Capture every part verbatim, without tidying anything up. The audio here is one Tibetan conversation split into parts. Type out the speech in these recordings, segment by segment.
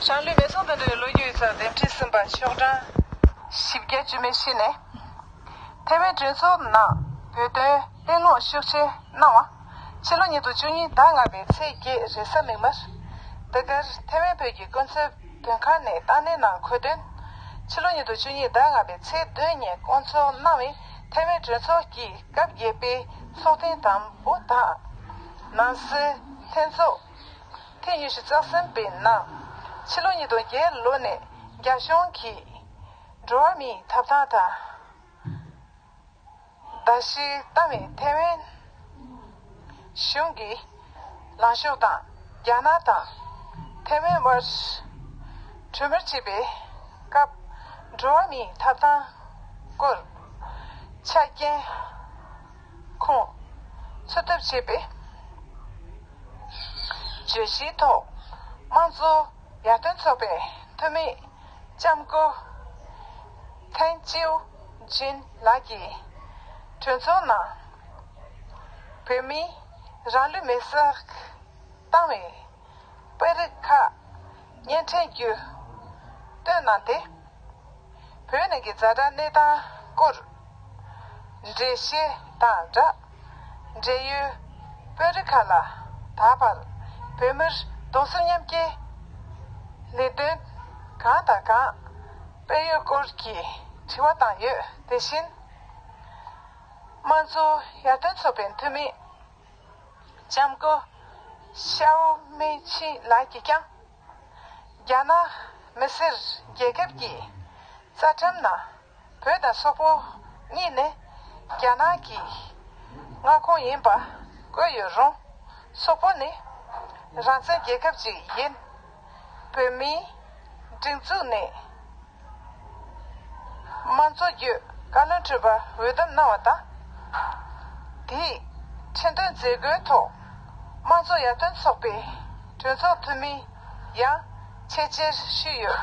ཞང་ལུས་མེ་སོང་དོན་གྲུབ་ཀྱི་ལོ་རྒྱུས་ཡིག་ཚགས་འདེམས་ཁྲིད་ཟིན་པ་ཤོག་གྲངས་བཞི་བརྒྱ་བཅུ་མེད་བཞི་ནས། ཐའེ་ཝན་གྲོས་ཚོགས་ནང་བོད་དོན་གླེང་སློང་ཤུགས་ཆེ་གནང་བ། ཕྱི་ལོ་ཉིས་སྟོང་བཅུ་གཉིས་ཟླ་ལྔ་པའི་ཚེས་བརྒྱད་རེས་གཟའ་མིག་དམར། འདི་གར་ཐའེ་ཝན་བོད་ཀྱི་སྐུ་ཚབ་དོན་ཁང་ནས་བཏང་གནས་ནང་འཁོད་དོན། ཕྱི་ལོ་ཉིས་སྟོང་བཅུ་གཉིས་ཟླ་ལྔ་པའི་ཚེས་བདུན་ཉིན་བསྐོང་ཚོགས་གནང་བའི་ཐའེ་ཝན་གྲོས་ཚོགས་ཀྱི་སྐབས་བརྒྱད་པའི་ཚོགས་ཐེངས་དང་པོ་དང་། ནང་སྲིད་ལྷན་ཚོགས་ཐེངས་ཉི་ཤུ་རྩ་གསུམ་པའི་ནང་ཕྱི་ལོ་ཉིས་སྟོང་བརྒྱད་ལོ་ནས་རྒྱ་གཞུང་གིས་འགྲོ་བ་མིའི་ཐོབ་ཐང་དང་། བརྡ་ཞིག་བཏང་བའི་ཐའེ་ཝན་གཞུང་གི་ལངས་ཕྱོགས་དང་རྒྱ་ནག་དང་ཐའེ་ཝན་དབར་གྲོས་མོལ་བྱེད་པའི་སྐབས་འགྲོ་བ་མིའི་ཐོབ་ཐང་སྐོར་ཆ་རྐྱེན་ཁོང་འཚོལ་ཐབས་བྱེད་པའི་བརྗོད་གཞིའི་ཐོག་དམངས་གཙོ་ཡར་ཐོན་ཚོགས་པའི་འཐུས་མི་ལྕམ་སྐུ་ཐན་ཅིའུ་ཅིན་ལགས་ཀྱིས་གྲོས་ཚོགས་ནང་བོད་མིའི་རང་ལུས་མེར་སྲེག་བཏང་བའི་དཔོན་རིགས་ཁག་བརྙན་འཕྲིན་བརྒྱུད་བཏོན་གནང་སྟེ། བོད་ནང་གི་ཛ་དྲག་གནས་སྟངས་སྐོར་འགྲེལ་བཤད་དང་སྦྲགས། འབྲེལ་ཡོད་དཔོན་རིགས་ཁག་ལ་ད་བར་བོད་མིར་གདུང་སེམས་མཉམ་སྐྱེད་ལས་དོན་གང་དང་གང་སྤེལ་ཡོད་སྐོར་གྱི་དྲི་བ་བཏང་ཡོད། དེ་བཞིན་དམངས་གཙོ་ཡར་ཐོན་ཚོགས་པའི་འཐུས་མི་ལྕམ་སྐུ་ཤའོ་མེ་ཆི་ལགས་ཀྱིས་ཀྱང་། རྒྱ་ནག་མི་སེར་རྒྱལ་ཁབ་ཀྱི་རྩ་ཁྲིམས་ནང་བོད་དང་སོག་པོ་གཉིས་ནི་རྒྱ་ནག་གི་མངའ་ཁོངས་ཡིན་པ་བཀོད་ཡོད་རུང་། སོག་པོ་ནི་རང་བཙན་རྒྱལ་ཁབ་ཅིག་ཡིན། བོད་མིའི་སྒྲིག་འཛུགས་ནས་དམངས་གཙོ་བརྒྱུད་བཀའ་བློན་ཁྲི་པ་འོས་འདེམས་གནང་བ་དང་། དེའི་ཁྲི་འདོན་མཛད་སྒོའི་ཐོག་དམངས་གཙོ་ཡར་ཐོན་ཚོགས་པའི་གྲོས་ཚོགས་འཐུས་མི་ཡང་ཆེད་ཕྱིར་ཞུས་ཡོད།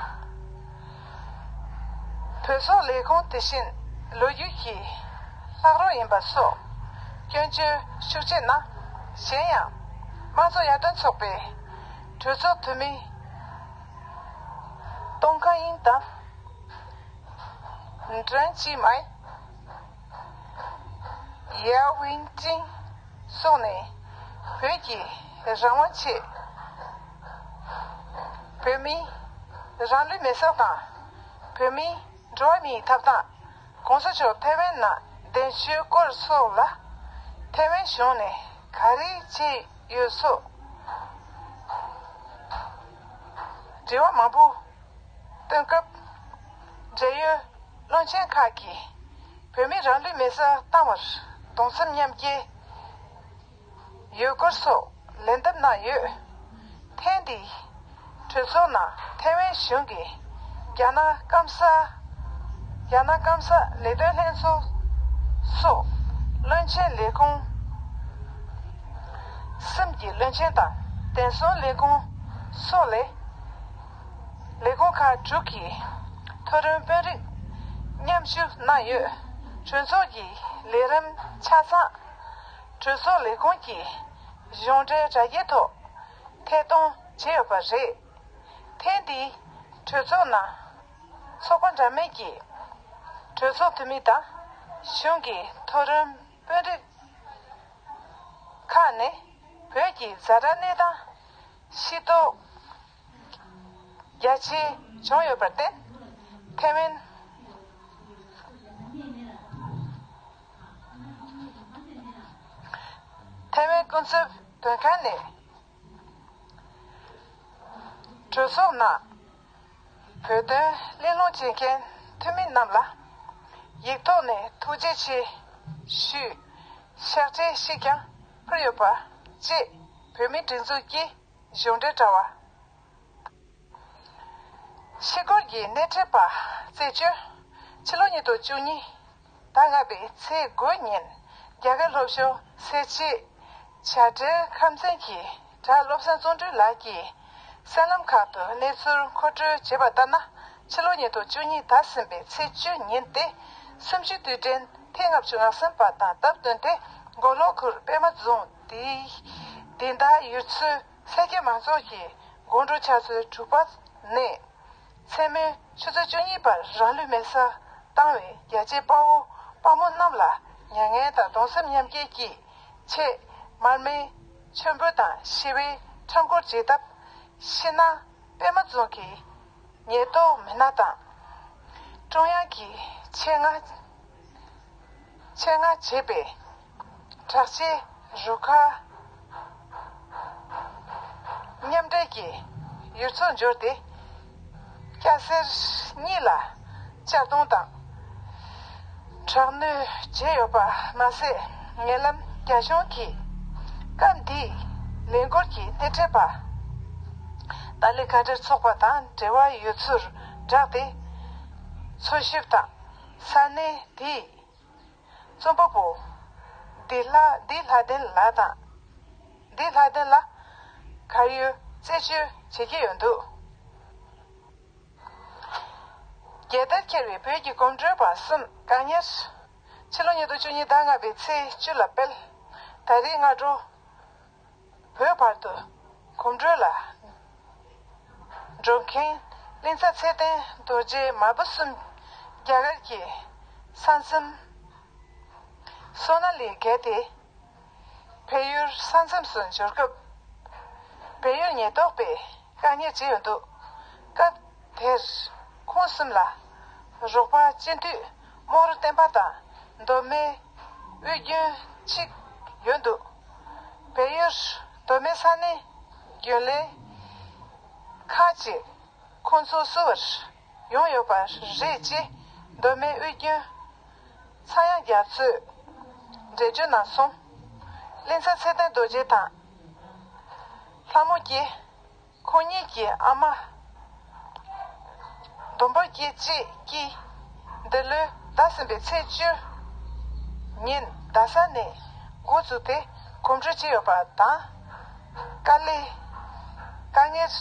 བོད་སོག་ལས་ཁུངས་དེ་བཞིན་ལོ་རྒྱུས་ཀྱི་ལྷག་རོགས་ཡིན་པ་སོགས་སྐྱོན་བརྗོད་ཤུགས་ཆེ་གནང་། གཞན་ཡང་དམངས་གཙོ་ཡར་ཐོན་ཚོགས་པའི་གྲོས་ཚོགས་འཐུས་མི་ཏོང་ཁ་དབྱིང་དང་། ཀྲན་ཅི་མའི། ཡའོ་ཝིན་ཀྲིན་སོགས་ནས་བོད་ཀྱི་རང་དབང་ཆེད་བོད་མིའི་རང་ལུས་མེར་སྲེག་དང་། བོད་མིའི་འགྲོ་བ་མིའི་ཐོབ་ཐང་གོང་ས་མཆོག་ཐའེ་ཝན་ནང་གདན་ཞུའི་སྐོར་སོགས་ལ་ཐའེ་ཝན་གཞུང་ནས་ག་རེ་བྱས་ཡོད་སོགས་དྲི་བ་མང་པོ་བཏོན་སྐབས། འབྲེལ་ཡོད་བློན་ཆེན་ཁག་གིས་བོད་མིས་རང་ལུས་མེར་སྲེག་བཏང་བར་གདུང་སེམས་མཉམ་སྐྱེད་ཡོད་སྐོར་སོགས་ལན་འདེབས་གནང་ཡོད། ཐེངས་འདིའི་གྲོས་ཚོགས་ནང་ཐའེ་ཝན་གཞུང་གིས་རྒྱ་ནག་སྐམ་ས་རྒྱ་ནག་སྐམ་ས་ལས་དོན་ལྷན་ཚོགས་སོགས་བློན་ཆེན་ལས་ཁུངས་གསུམ་གྱི་བློན་ཆེན་དང་། བདེ་སྲུང་ལས་ཁུངས་སོགས་ལས་ལས་ཁུངས་ཁག་དྲུག་གི་མཐོ་རིམ་དཔོན་རིགས་མཉམ་ཞུགས་གནང་ཡོད། གྲོས་ཚོགས་ཀྱི་ལས་རིམ་ཆ་ཚང་གྲོས་ཚོགས་ལས་ཁུངས་ཀྱི་གཞུང་འབྲེལ་དྲ་རྒྱའི་ཐོག་ཐད་གཏོང་བྱས་ཡོད་པ་རེད། ཐེངས་འདིའི་གྲོས་ཚོགས་ནང་ཚོགས་པ་འདྲ་མིན་གྱི་གྲོས་ཚོགས་འཐུས་མི་དང་གཞུང་གི་མཐོ་རིམ་དཔོན་རིགས་ཁག་ནས་བོད་ཀྱི་ཛ་དྲག་གནས་སྟངས་ཤེས་རྟོགས་རྒྱ་ཆེ་བྱུང་ཡོད་པར་བརྟེན། ཐའེ་ཝན་ཐའེ་ཝན་སྐུ་ཚབ་དོན་ཁང་ནས་གྲོས་ཚོགས་ནང་བོད་དོན་གླེང་སློང་བྱེད་མཁན་འཐུས་མི་རྣམས་ལ་ཡིག་ཐོག་ནས་ཐུགས་རྗེ་ཆེ་ཞུའི་ཕྱག་འཁྲལ་ཞིག་ཀྱང་ཕུལ་ཡོད་པ་བཅས། བོད་མིའི་སྒྲིག་འཛུགས་ཀྱི་གཞུང་འབྲེལ་དྲ་བ། ཤེལ་སྒོར་གྱི་སྣེ་ཁྲིད་པ་རྩད་གཅོད། ཕྱི་ལོ་ཉིས་སྟོང་བཅུ་གཉིས་ཟླ་ལྔ་པའི་ཚེས་དགུ་ཉིན་རྒྱ་གར་ལྷོ་ཕྱོགས་སེར་བྱེས་བྱ་བྲལ་ཁམས་ཚན་གྱི་གྲྭ་བློ་བཟང་བརྩོན་འགྲུས་ལགས་ཀྱིས་གསར་ལམ་ཁག་ཏུ་གནས་ཚུལ་མཁོ་སྤྲོད་བྱས་པ་ལྟར་ན། ཕྱི་ལོ་ཉིས་སྟོང་བཅུ་གཉིས་ཟླ་གསུམ་པའི་ཚེས་བཅུ་ཉིན་ཏེ་གསུམ་བཅུའི་དུས་དྲན་ཐེངས་ལྔ་བཅུ་ང་གསུམ་པ་དང་སྟབས་བསྟུན་ཏེ། མགོ་ལོག་ཁུལ་པད་མ་རྫོང་དེའི་བདེན་མཐའ་ཡུལ་ཚོའི་སེར་སྐྱ་མང་ཚོགས་ཀྱིས་དགོང་དྲོ་ཆུ་ཚོད་དྲུག་པ་ ནས། མཚན་མོའི་ཆུ་ཚོད་བཅུ་གཉིས་བར་རང་ལུས་མེར་སྲེག་བཏང་བའི་རྒྱལ་གཅེས་དཔའ་བོ་དཔའ་མོ་རྣམས་ལ་མྱ་ངན་དང་གདུང་སེམས་མཉམ་སྐྱེད་ཀྱི་ཆེད། མར་མེ་མཆོད་འབུལ་དང་ཞི་བའི་ཁྲོམ་སྐོར་བྱེད་སྟབས། ཤིང་ནགས་པད་མ་རྫོང་གི་ཉེན་རྟོག་མི་སྣ་དང་། ཀྲུང་དབྱང་གི་ཆེད་མངགས། ཆེད་མངགས་བྱས་པའི་དྲག་ཆས་རུ་ཁག་མཉམ་འབྲེལ་གྱིས་ཡུལ་ཚོར་འབྱོར་ཏེ། སྐྱ་སེར་གཉིས་ལ་གཅར་རྡུང་དང་དྲག་གནོན་བྱས་ཡོད་པ་མ་ཟད། ཉེ་ལམ་རྒྱ་གཞུང་གིས་སྐབས་འདིའི་ལས་འགུལ་གྱི་སྣེ་ཁྲིད་པ་ཏཱ་ལི་མཁའ་འགྲུལ་ཚོགས་པ་དང་འབྲེལ་བ་ཡོད་ཚུལ་བསྒྲགས་ཏེ། འཚོལ་ཞིབ་དང་ས་གནས་དེའི་རྩོམ་པ་པོ་འདི་ལྷ། འདི་ལྷ་ལྡན་ལགས་དང་། འདི་ལྷ་ལྡན་ལགས་གར་ཡོད་རྩད་གཅོད་བྱེད་ཀྱི་ཡོད་འདུག་རྒྱལ་དར་འཁྱེར་བའི་བོད་ཀྱི་གོམ་བགྲོད་པ་གསུམ་བཀག་ཉར། ཕྱི་ལོ་ཉིས་སྟོང་བཅུ་གཉིས་ཟླ་ལྔ་པའི་ཚེས་བཅུ་ལ་སྤེལ། ད་རེས་སྔ་དྲོ་བོད་བར་དུ་གོམ་བགྲོད་ལ་འགྲོ་མཁན་གླིང་ཚ་ཚེ་བརྟན་རྡོ་རྗེ་མ་བུ་གསུམ་རྒྱ་གར་གྱི་ས་མཚམས་སོ་ན་ལས་བརྒལ་ཏེ། བལ་ཡུལ་ས་མཚམས་སུ་འབྱོར་སྐབས། བལ་ཡུལ་ཉེན་རྟོག་པས་བཀག་ཉར་བྱས་ཡོད་འདུག་སྐབས་དེར་ཁོང་གསུམ་ལ་རོགས་པ་སྤྱི་འཐུས་རྨོག་རུ་བསྟན་པ་དང་མདོ་སྨད་དབུས་རྒྱུན་གཅིག་ཡོད་འདུག་བལ་ཡུལ་མདོ་སྨད་ས་གནས་རྒྱུན་ལས་ཁག་ཅིག་ཁོང་ཚོ་བསུ་བར་ཡོང་ཡོད་པ་རེད་ཅེས་མདོ་སྨད་དབུས་རྒྱུན་ཚངས་དབྱངས་རྒྱ་མཚོས་འགྲེལ་བརྗོད་གནང་སོང་། གླིང་ཚ་ཚེ་བརྟན་རྡོ་རྗེ་དང་ལྷ་མོ་སྐྱིད། ཁོང་གཉིས་ཀྱི་ཨ་མ་ལྡོམ་པོ་སྐྱིད་བཅས་ཀྱིས་འདི་ལོའི་ཟླ་གསུམ་པའི་ཚེས་བཅུ་ཉིན་རྡ་ས་ནས་འགོ་བཙུགས་ཏེ་གོམ་བགྲོད་བྱས་ཡོད་པ་དང་། དཀའ་ལས། དཀའ་ངལ་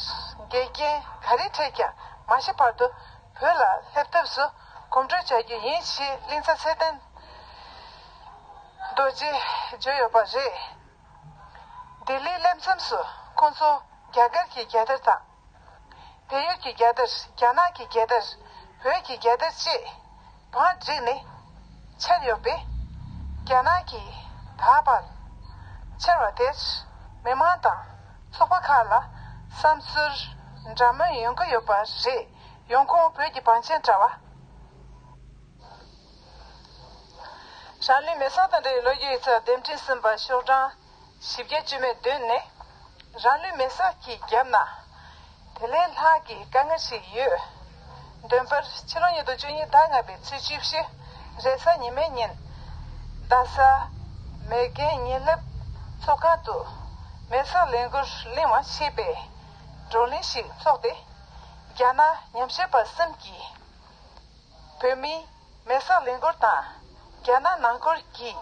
འགལ་རྐྱེན་ག་རེ་འཕྲད་ཀྱང་མ་ཤི་བར་དུ་བོད་ལ་སླེབས་ཐབས་སུ་གོམ་བགྲོད་བྱ་རྒྱུ་ཡིན་ཞེས་གླིང་ཚ་ཚེ་བརྟན་རྡོ་རྗེས་བརྗོད་ཡོད་པ་རེད། ལྡི་ལིའི་སླེབས་མཚམས་སུ་ཁོང་ཚོ་རྒྱ་གར་གྱི་རྒྱལ་དར་དང་། བལ་ཡུལ་གྱི་རྒྱལ་དར། རྒྱ་ནག་གི་རྒྱལ་དར། བོད་ཀྱི་རྒྱལ་དར་བཅས་བང་བསྒྲིགས་ནས་འཕྱར་ཡོད་པས། རྒྱ་ནག་གིས་ད་བར་འཕྱར་བ་དེར་མི་མང་དང་ཚོགས་པ་ཁག་ལ་བསམ་ཚུལ་འདྲ་མིན་ཡོང་གི་ཡོད་པ་རེད། ཡོང་ཁུངས་བོད་ཀྱི་བང་ཆེན་དྲ་བ། རང་ལུས་མེ་སྲེག་དང་འབྲེལ་བའི་ལོ་རྒྱུས་ཡིག་ཚགས་འདེམས་ཁྲིམས་ཟིན་པ་ཤོག་གྲངས་བཞི་བརྒྱ་བཅུ་མེད་བདུན་ནས། རང་ལུས་མེ་སྲེག་གིས་བརྒྱབ་ན། དེ་ལས་ལྷག་གི་དཀའ་ངལ་ཞིག་ཡོད། འདོན་པར་ཕྱི་ལོ་ཉིས་སྟོང་བཅུ་གཉིས་ཟླ་ལྔ་པའི་ཚེས་བཅུ་བཞི་རེས་གཟའ་ཉི་མའི་ཉིན། རྡ་ས་མེར་གྷན་ཉི་ལྷབ་ཚོགས་ཁང་དུ་མེ་སྲེག་ལས་འགུལ་གླེང་བ་ཞེས་པའི་བགྲོ་གླེང་ཞིག་འཚོགས་ཏེ། རྒྱ་ནག་ཉམས་ཞིབ་པ་གསུམ་གྱིས། བོད་མིའི་མེ་སྲེག་ལས་འགུལ་དང་རྒྱ་ནག་ནང་ཁུལ་གྱི་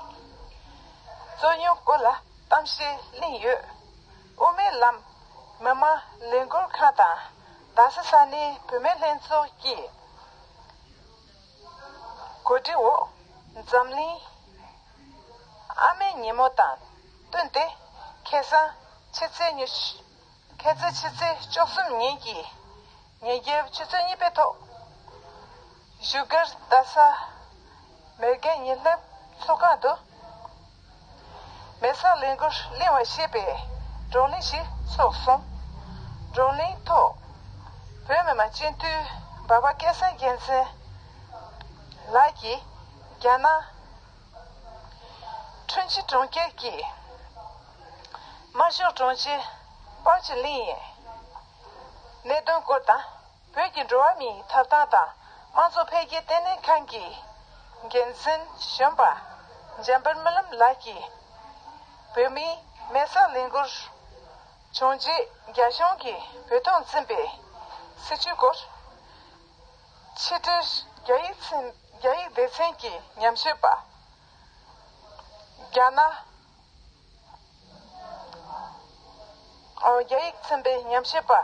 རྩོད་རྙོག་སྐོར་ལ་གཏམ་བཤད་གླེང་ཡོད། དབུ་མའི་ལམ་མི་མང་ལས་འགུལ་ཁང་དང་རྡ་ས་ས་གནས་བུད་མེད་ལྷན་ཚོགས་ཀྱི་གོ་སྒྲིག་འོག་འཛམ་གླིང་ཨ་མའི་ཉིན་མོ་དང་བསྟུན་ཏེ་ཁ་སང་ཕྱི་ཚེས་ཉི་ཤུ། ཁ་སང་ཕྱི་ཚེས་བཅུ་གསུམ་ཉིན་གྱི་ཉིན་རྒྱབ་ཆུ་ཚོད་གཉིས་པའི་ཐོག་བཞུགས་སྒར་རྡ་ས་མེར་གྷན་ཉི་ལྷབ་ཚོགས་ཁང་དུ་མེ་སྲེག་ལས་འགུལ་གླེང་བ་ཞེས་པའི་བགྲོ་གླེང་ཞིག་འཚོགས་སོང་། བགྲོ་གླེང་ཐོག་བོད་མི་མང་སྤྱི་འཐུས་འབའ་པ་སྐལ་བཟང་རྒྱལ་མཚན་ལགས་ཀྱིས་རྒྱ་ནག་ཁྲུན་ཆི་གྲོང་ཁྱེར་གྱི་དམར་ཤོག་དྲུང་ཆེ་པའོ་ཅི་ལིན་ཡི་གནད་དོན་སྐོར་དང་། བོད་ཀྱི་འགྲོ་བ་མིའི་ཐོབ་ཐང་དང་དམངས་གཙོ་འཕེལ་རྒྱས་ལྟེ་གནས་ཁང་གི་འགན་འཛིན་གཞོན་པ་འཇམ་དཔལ་སྨོན་ལམ་ལགས་ཀྱིས། བོད་མིའི་མེ་སྲེག་ལས་འགུལ་བྱུང་རྗེས་རྒྱ་གཞུང་གིས་བོད་ཐོག་འཛིན་པའི་སྲིད་བྱུས་སྐོར། ཕྱི་དྲིལ་རྒྱ་ཡིག་ཚན། རྒྱ་ཡིག་སྡེ་ཚན་གྱི་ཉམས་ཞིབ་པ། རྒྱ་ནག་ཨོ། རྒྱ་ཡིག་ཚན་པའི་ཉམས་ཞིབ་པ།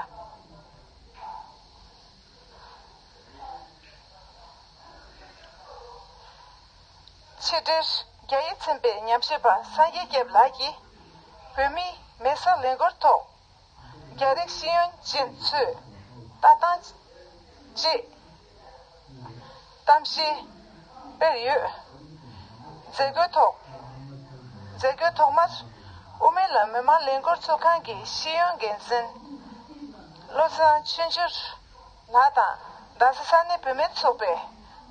ཕྱི་དྲིལ་རྒྱ་ཡིག་ཚན་པའི་ཉམས་ཞིབ་པ་སངས་རྒྱས་སྐྱབས་ལགས་ཀྱིས། བོད་མིའི་མེ་སྲེག་ལས་འགུལ་ཐོག་རྒྱ་རིགས་ཤེས་ཡོན་ཅན་ཚོས་ ལྟ་སྟངས་བཅས་གཏམ་བཤད་སྤེལ་ཡོད། མཛད་སྒོའི་ཐོག་མཛད་སྒོའི་ཐོག་མར་དབུ་མའི་ལམ་མི་མང་ལས་འགུལ་ཚོགས་ཁང་གི་ཤེས་ཡོན་འགན་འཛིན་བློ་བཟང་ཆོས་འབྱོར་ལགས་དང་རྡ་ས་ས་གནས་བུད་མེད་ཚོགས་པའི་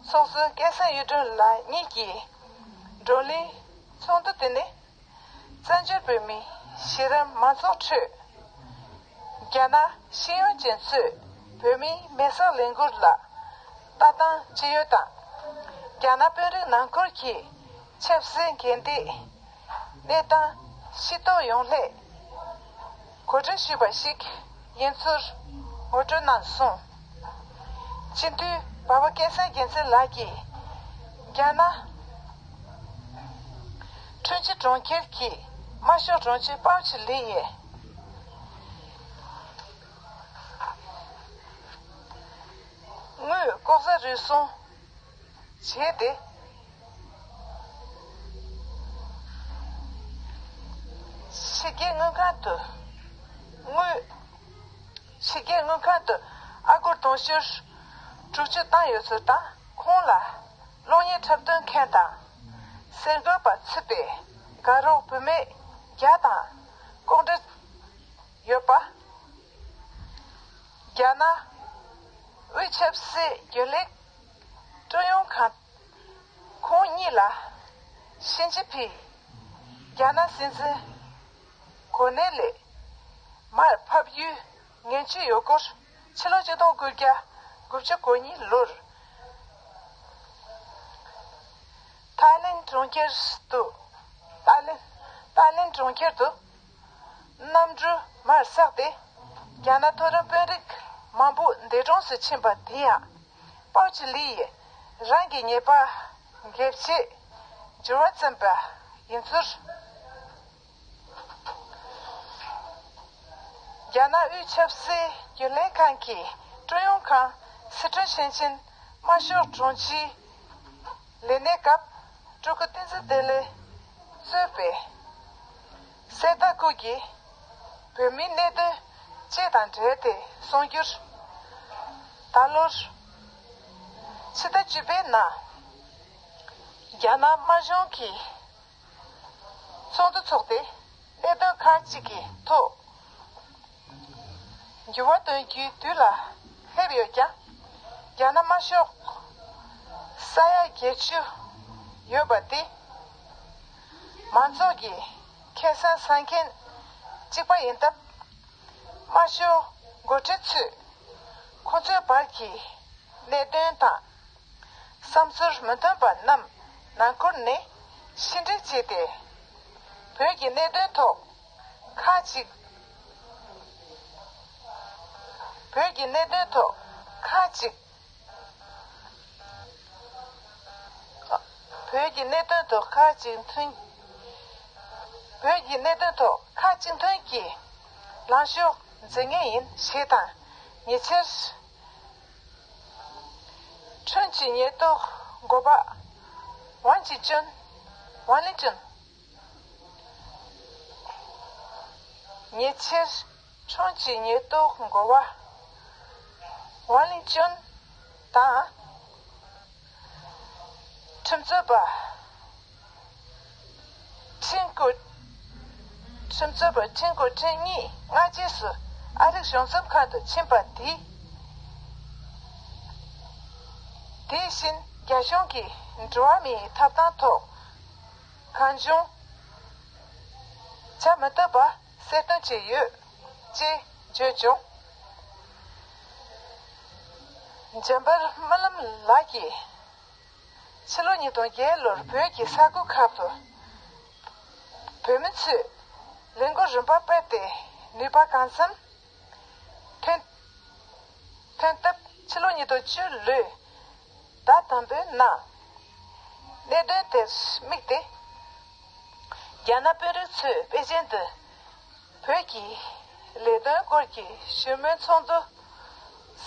ཚོགས་གཙོ་སྐལ་བཟང་གཡུ་སྒྲོན་ལགས་གཉིས་ཀྱིས་བགྲོ་གླེང་ཚོགས་འདུ་དེ་ནི་བཙན་བྱོལ་བོད་མིའི་གཞི་རིམ་མང་ཚོགས་ཁྲོད་རྒྱ་ནག་ཤེས་ཡོན་ཅན་ཚོས་བོད་མིའི་མེ་སྲེག་ལས་འགུལ་ལ་ལྟ་སྟངས་ཅི་ཡོད་དང་། རྒྱ་ནག་དཔོན་རིགས་ནང་ཁུལ་གྱི་ཆབ་སྲིད་འགལ་ཟླའི་གནས་སྟངས་ཤེས་རྟོགས་ཡོང་སླད་གོ་སྒྲིག་ཞུས་པ་ཞིག་ཡིན་ཚུལ་ངོ་སྤྲོད་གནང་སོང་། སྤྱི་འཐུས་འབའ་པ་སྐལ་བཟང་རྒྱལ་མཚན་ལགས་ཀྱིས་རྒྱ་ནག་ཁྲུན་ཆི་གྲོང་ཁྱེར་གྱི་དམར་ཤོག་དྲུང་ཆེ་པའོ་ཆི་ལི་ཡིས་དངུལ་ལྐོག་ཟ་རུལ་སུངས་བྱས་ཏེ། ཕྱི་རྒྱལ་དངུལ་ཁང་དུ་དངུལ། ཕྱི་རྒྱལ་དངུལ་ཁང་དུ་ཨ་སྒོར་དུང་ཕྱུར་དྲུག་ཅུ་བཏང་ཡོད་ཚུལ་དང་། ཁོང་ལ་གློག་བརྙན་འཁྲབ་སྟོན་མཁན་དང་གསར་འགོད་པ་ཚུད་པའི་དགའ་རོགས་བུད་མེད་བརྒྱ་དང་ལྐོག་འབྲེལ་ཡོད་པ། རྒྱ་ནག་དབུས་ཆབ་སྲིད་རྒྱུན་ལས་ཀྲུང་ཡོང་ཁང་ཁོང་གཉིས་ལ་ཞིན་ཅི་ཕིང་རྒྱ་ནག་སྲིད་འཛིན་གོ་གནས་ལས་མར་ཕབ་ཡུལ་ངན་བྱུས་ཡོད་སྐོར་ཕྱི་ལོ་ཆིག་སྟོང་དགུ་བརྒྱ་དགུ་བཅུ་གོ་གཉིས་ལོར་ཐའི་ལེན་གྲོང་ཁྱེར་དུ་ཐའི་ལེན་ཐའི་ལེན་གྲོང་ཁྱེར་དུ་གནམ་གྲུ་མར་བསགས་ཏེ་རྒྱ་ནག་མཐོ་རིམ་དཔོན་རིགས་མང་པོ་འདས་གྲོངས་སུ་ཕྱིན་པ་དེ་ཡང་པའོ་ཆི་ལི་ཡིས་རང་གི་ཉེས་པ་འགེབས་ཆེད་འགྱུར་བ་བརྩམས་པ་ཡིན་ཚུལ། རྒྱ་ནག་དབུས་ཆབ་སྲིད་རྒྱུན་ལས་ཁང་གི་ཀྲུང་ཡོང་ཁང་སི་ཁྲོན་ཞིང་ཆེན་དམར་ཤོག་དྲུང་ཆེའི་ལས་གནས་སྐབས་སྤྲུལ་སྐུ་བསྟན་འཛིན་བདེ་ལེགས་གཙོས་པའི་གསལ་བརྡ་སྐུལ་གྱིས་བོད་མིའི་གནད་དོན་བཅས་དང་འབྲེལ་ཏེ་གསུངས་རྒྱུར། ད་ལོར་ཕྱི་ཟླ་བཅུ་པའི་ནང་རྒྱ་ནག་དམར་གཞུང་གིས་ཚོགས་འདུ་འཚོགས་ཏེ་གནད་དོན་ཁག་ཅིག་གི་ཐོག་འགྱུར་བ་གཏོང་རྒྱུའི་དུས་ལ་སླེབས་ཡོད་ཀྱང་། རྒྱ་ནག་དམར་ཤོག་ས་ཡ་བརྒྱད་ཅུ་ཡོད་པ་དེ་མང་ཚོགས་ཀྱི་ཁེ་བཟང་བཟང་མཁན་གཅིག་པ་ཡིན་སྟབས། དམར་ཤོག་འགོ་ཁྲིད་ཚོས་ཁོ་ཚོའི་བར་གྱི་གནད་དོན་དང་བསམ་ཚུལ་མི་མཐུན་པ་རྣམས་ནང་ཁུལ་ནས་ཕྱི་འབྲེལ་བྱས་ཏེ། བོད་ཀྱི་གནད་དོན་ཐོག་ཁག་ཅིག་བོད་ཀྱི་གནད་དོན་ཐོག་ཁག་ཅིག་བོད་ཀྱི་གནད་དོན་ཐོག་ཁག་ཅིག་མཐུན། བོད་ཀྱི་གནད་དོན་ཐོག་ཁག་ཅིག་མཐུན་གྱིས་ལངས་ཕྱོགས་འཛིན་ངེས་ཡིན་ཞེས་དང་། ཉེ་ཆར་ཁྲུན་གྱི་ཉེན་རྟོག་འགོ་པ་ཝང་ཅི་ཅུན། ཝང་ལི་ཅུན། ཉེ་ཆར་ཁྲུན་གྱི་ཉེན་རྟོག་འགོ་པ་ཝང་ལི་ཅུན་དང་། ཁྲིམས་རྩོད་པ་ཁྲིན་ཀོ། ཁྲིམས་རྩོད་པ་ཁྲིན་ཀོ་ཁྲིན་གཉིས་སྔ་རྗེས་སུ་ཨ་རིའི་གཞུང་ཚབ་ཁང་དུ་ཕྱིན་པ་དེ། དེ་བཞིན་རྒྱ་གཞུང་གིས་འགྲོ་བ་མིའི་ཐོབ་ཐང་ཐོག་གང་བྱུང་བྱ་མི་ཐུབ་པ་གསལ་སྟོན་བྱས་ཡོད་ཅེས་བརྗོད་བྱུང་། འཇམ་དཔལ་སྨོན་ལམ་ལགས་ཀྱིས་ཕྱི་ལོ་ཉིས་སྟོང་བརྒྱད་ལོར་བོད་ཀྱི་ས་ཁུལ་ཁག་ཏུ་བོད་མི་ཚོས་ལས་འགུལ་རིམ་པ་སྤེལ་ཏེ་ནུས་པ་གང་འཚམ་ཐོན་ཐོན་སྟབས། ཕྱི་ལོ་ཉིས་སྟོང་བཅུ་ལོའི་ཟླ་དང་པོའི་ནང་གནད་དོན་དེར་དམིགས་ཏེ་རྒྱ་ནག་དཔོན་རིགས་ཚོས་པེ་ཅིན་དུ་བོད་ཀྱི་ལས་དོན་སྐོར་གྱི་ཞུ་མོལ་ཚོགས་འདུ་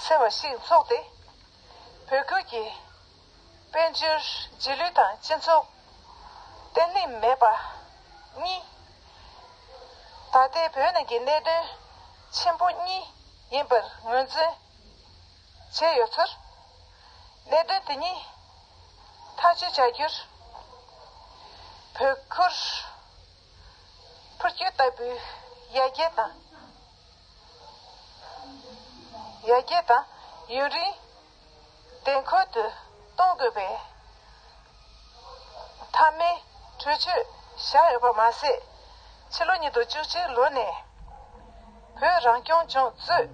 ཟེར་བ་ཞིག་འཚོགས་ཏེ། བོད་ཁུལ་གྱི་དཔལ་འབྱོར་རྗེས་ལུས་དང་སྤྱི་ཚོགས་བརྟན་ལྷིང་མེད་པ་གཉིས། ད་ལྟའི་བོད་ནང་གི་གནད་དོན་ཆེན་པོ་གཉིས་ཡིན་པར་ངོས་འཛིན་ བྱས་ཡོད་ཚུལ། གནད་དོན་དེ་ཉིད་ཐག་གཅོད་བྱ་རྒྱུར། བོད་ཁུལ་འཕུར་སྐྱོད་ལྟ་བུའི་ཡར་རྒྱས་དང་། ཡར་རྒྱས་དང་ཡུན་རིང་བདེ་འཁོད་དུ་གཏོང་དགོས་པའི་མཐའ་མའི་གྲོས་ཆོད་བཞག་ཡོད་པ་མ་ཟད། ཕྱི་ལོ་ཉིས་སྟོང་བཅུ་གཅིག་ལོ་ནས་བོད་རང་སྐྱོང་ལྗོངས་གཙོས་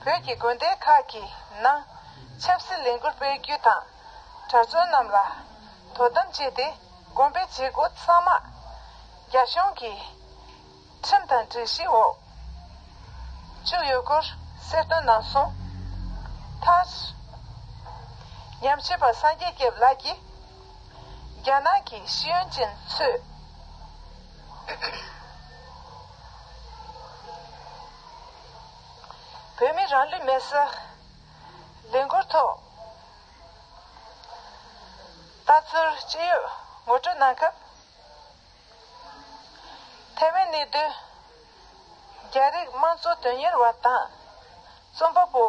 བོད་ཀྱི་དགོན་སྡེ་ཁག་གི་ནང་ཆབ་སྲིད་ལས་འགུལ་སྤེལ་རྒྱུ་དང་། གྲྭ་བཙུན་རྣམས་ལ་དོ་དམ་བྱས་ཏེ། དགོན་པའི་བྱེད་སྒོ་ཚང་མ་རྒྱ་གཞུང་གི་ཁྲིམས་དང་སྒྲིག་གཞི་འོག་བཅུག་ཡོད་སྐོར་གསལ་སྟོན་གནང་སོང་། མཐར། ཉམས་ཞིབ་པ་སངས་རྒྱས་སྐྱབས་ལགས་ཀྱིས་རྒྱ་ནག་གི་ཤེས་ཡོན་ཅན་ཚོས་བོད་མིའི་རང་ལུས་མེར་སྲེག་ལས་འགུལ་ཐོག་ལྟ་ཚུལ་ཅི་ཡོད་ངོ་སྤྲོད་གནང་སྐབས། ཐའེ་ཝན་གནས་སྡོད་རྒྱ་རིགས་དམངས་གཙོ་དོན་གཉེར་བ་དང་རྩོམ་པ་པོ་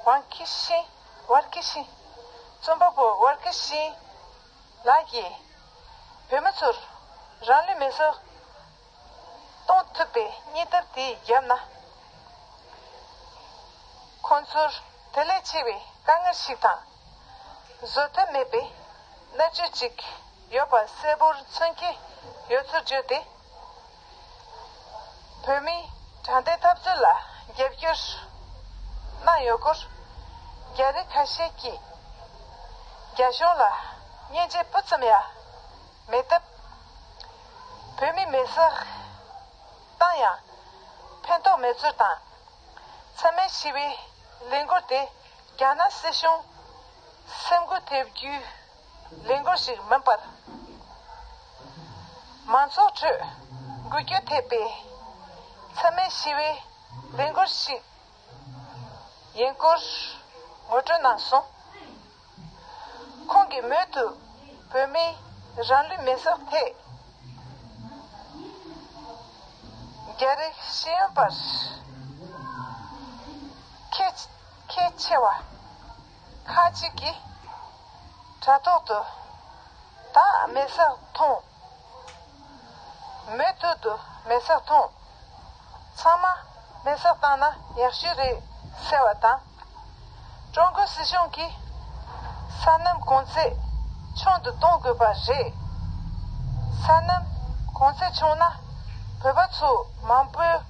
ཝང་ཁི་ཤིན། ཝར་ཁི་ཤིན། རྩོམ་པ་པོ་ཝར་ཁི་ཤིན་ལགས་ཀྱིས་བོད་མི་ཚོར་རང་ལུས་མེ་སྲེག་གཏོང་ཐུབ་པའི་སྙིང་སྟོབས་དེའི་རྒྱབ་ན། ཁོང་ཚོར་དེ་ལས་ཆེ་བའི་དཀའ་ངལ་ཞིག་དང་། བཟོད་ཐབས་མེད་པའི་མནར་གཅོད་ཅིག་ཡོད་པ་གསལ་པོར་མཚོན་གྱི་ཡོད་ཚུལ་བརྗོད་དེ། བོད་མིའི་དྲང་བདེན་འཐབ་རྩོད་ལ་རྒྱབ་སྐྱོར་གནང་ཡོད་སྐོར། རྒྱ་རིགས་ཁ་ཤས་ཀྱིས་རྒྱ་གཞུང་ལ་སྙིང་རྗེ་སྤུ་ཙམ་ཡང་མེད་སྟབས། བོད་མིའི་མེ་སྲེག་བཏང་ཡང་ཕན་ཐོགས་མེད་ཚུལ་དང་། མཚམས་མེད་ཞི་བའི་ལས་འགུལ་དེ་རྒྱ་ནག་སྲིད་གཞུང་སེམས་འགུལ་ཐེབས་རྒྱུའི་ལས་འགུལ་ཞིག་མིན་པར། མང་ཚོགས་ཁྲོད་འགུལ་སྐྱོད་ཐེབས་པའི་མཚམས་མེད་ཞི་བའི་ལས་འགུལ་ཞིག་ཡིན་སྐོར་ངོ་སྤྲོད་གནང་སོང་། ཁོང་གིས་མུ་མཐུད་བོད་མིའི་རང་ལུས་མེ་སྲེག་ཐད། རྒྱ་རིགས་ཤེས་ཡོན་པ་ཁས་ཁས་ཆེ་བ་ཁག་ཅིག་གིས་དྲ་ཐོག་ཏུ་ད་མེ་སྲེག་ཐོངས། མུ་མཐུད་དུ་མེ་སྲེག་ཐོངས། ཚང་མ་མེ་སྲེག་བཏང་ན་ཡག་ཤོས་རེད་ཟེར་བ་དང་། ཀྲུང་གོའི་སྲིད་གཞུང་གིས་སོ་ནམ་གོང་ཚད་ཆུང་དུ་གཏོང་དགོས་པ་རེད། སོ་ནམ་གོང་ཚད་ཆུང་ན་བོད་པ་ཚོ་མང་པོས་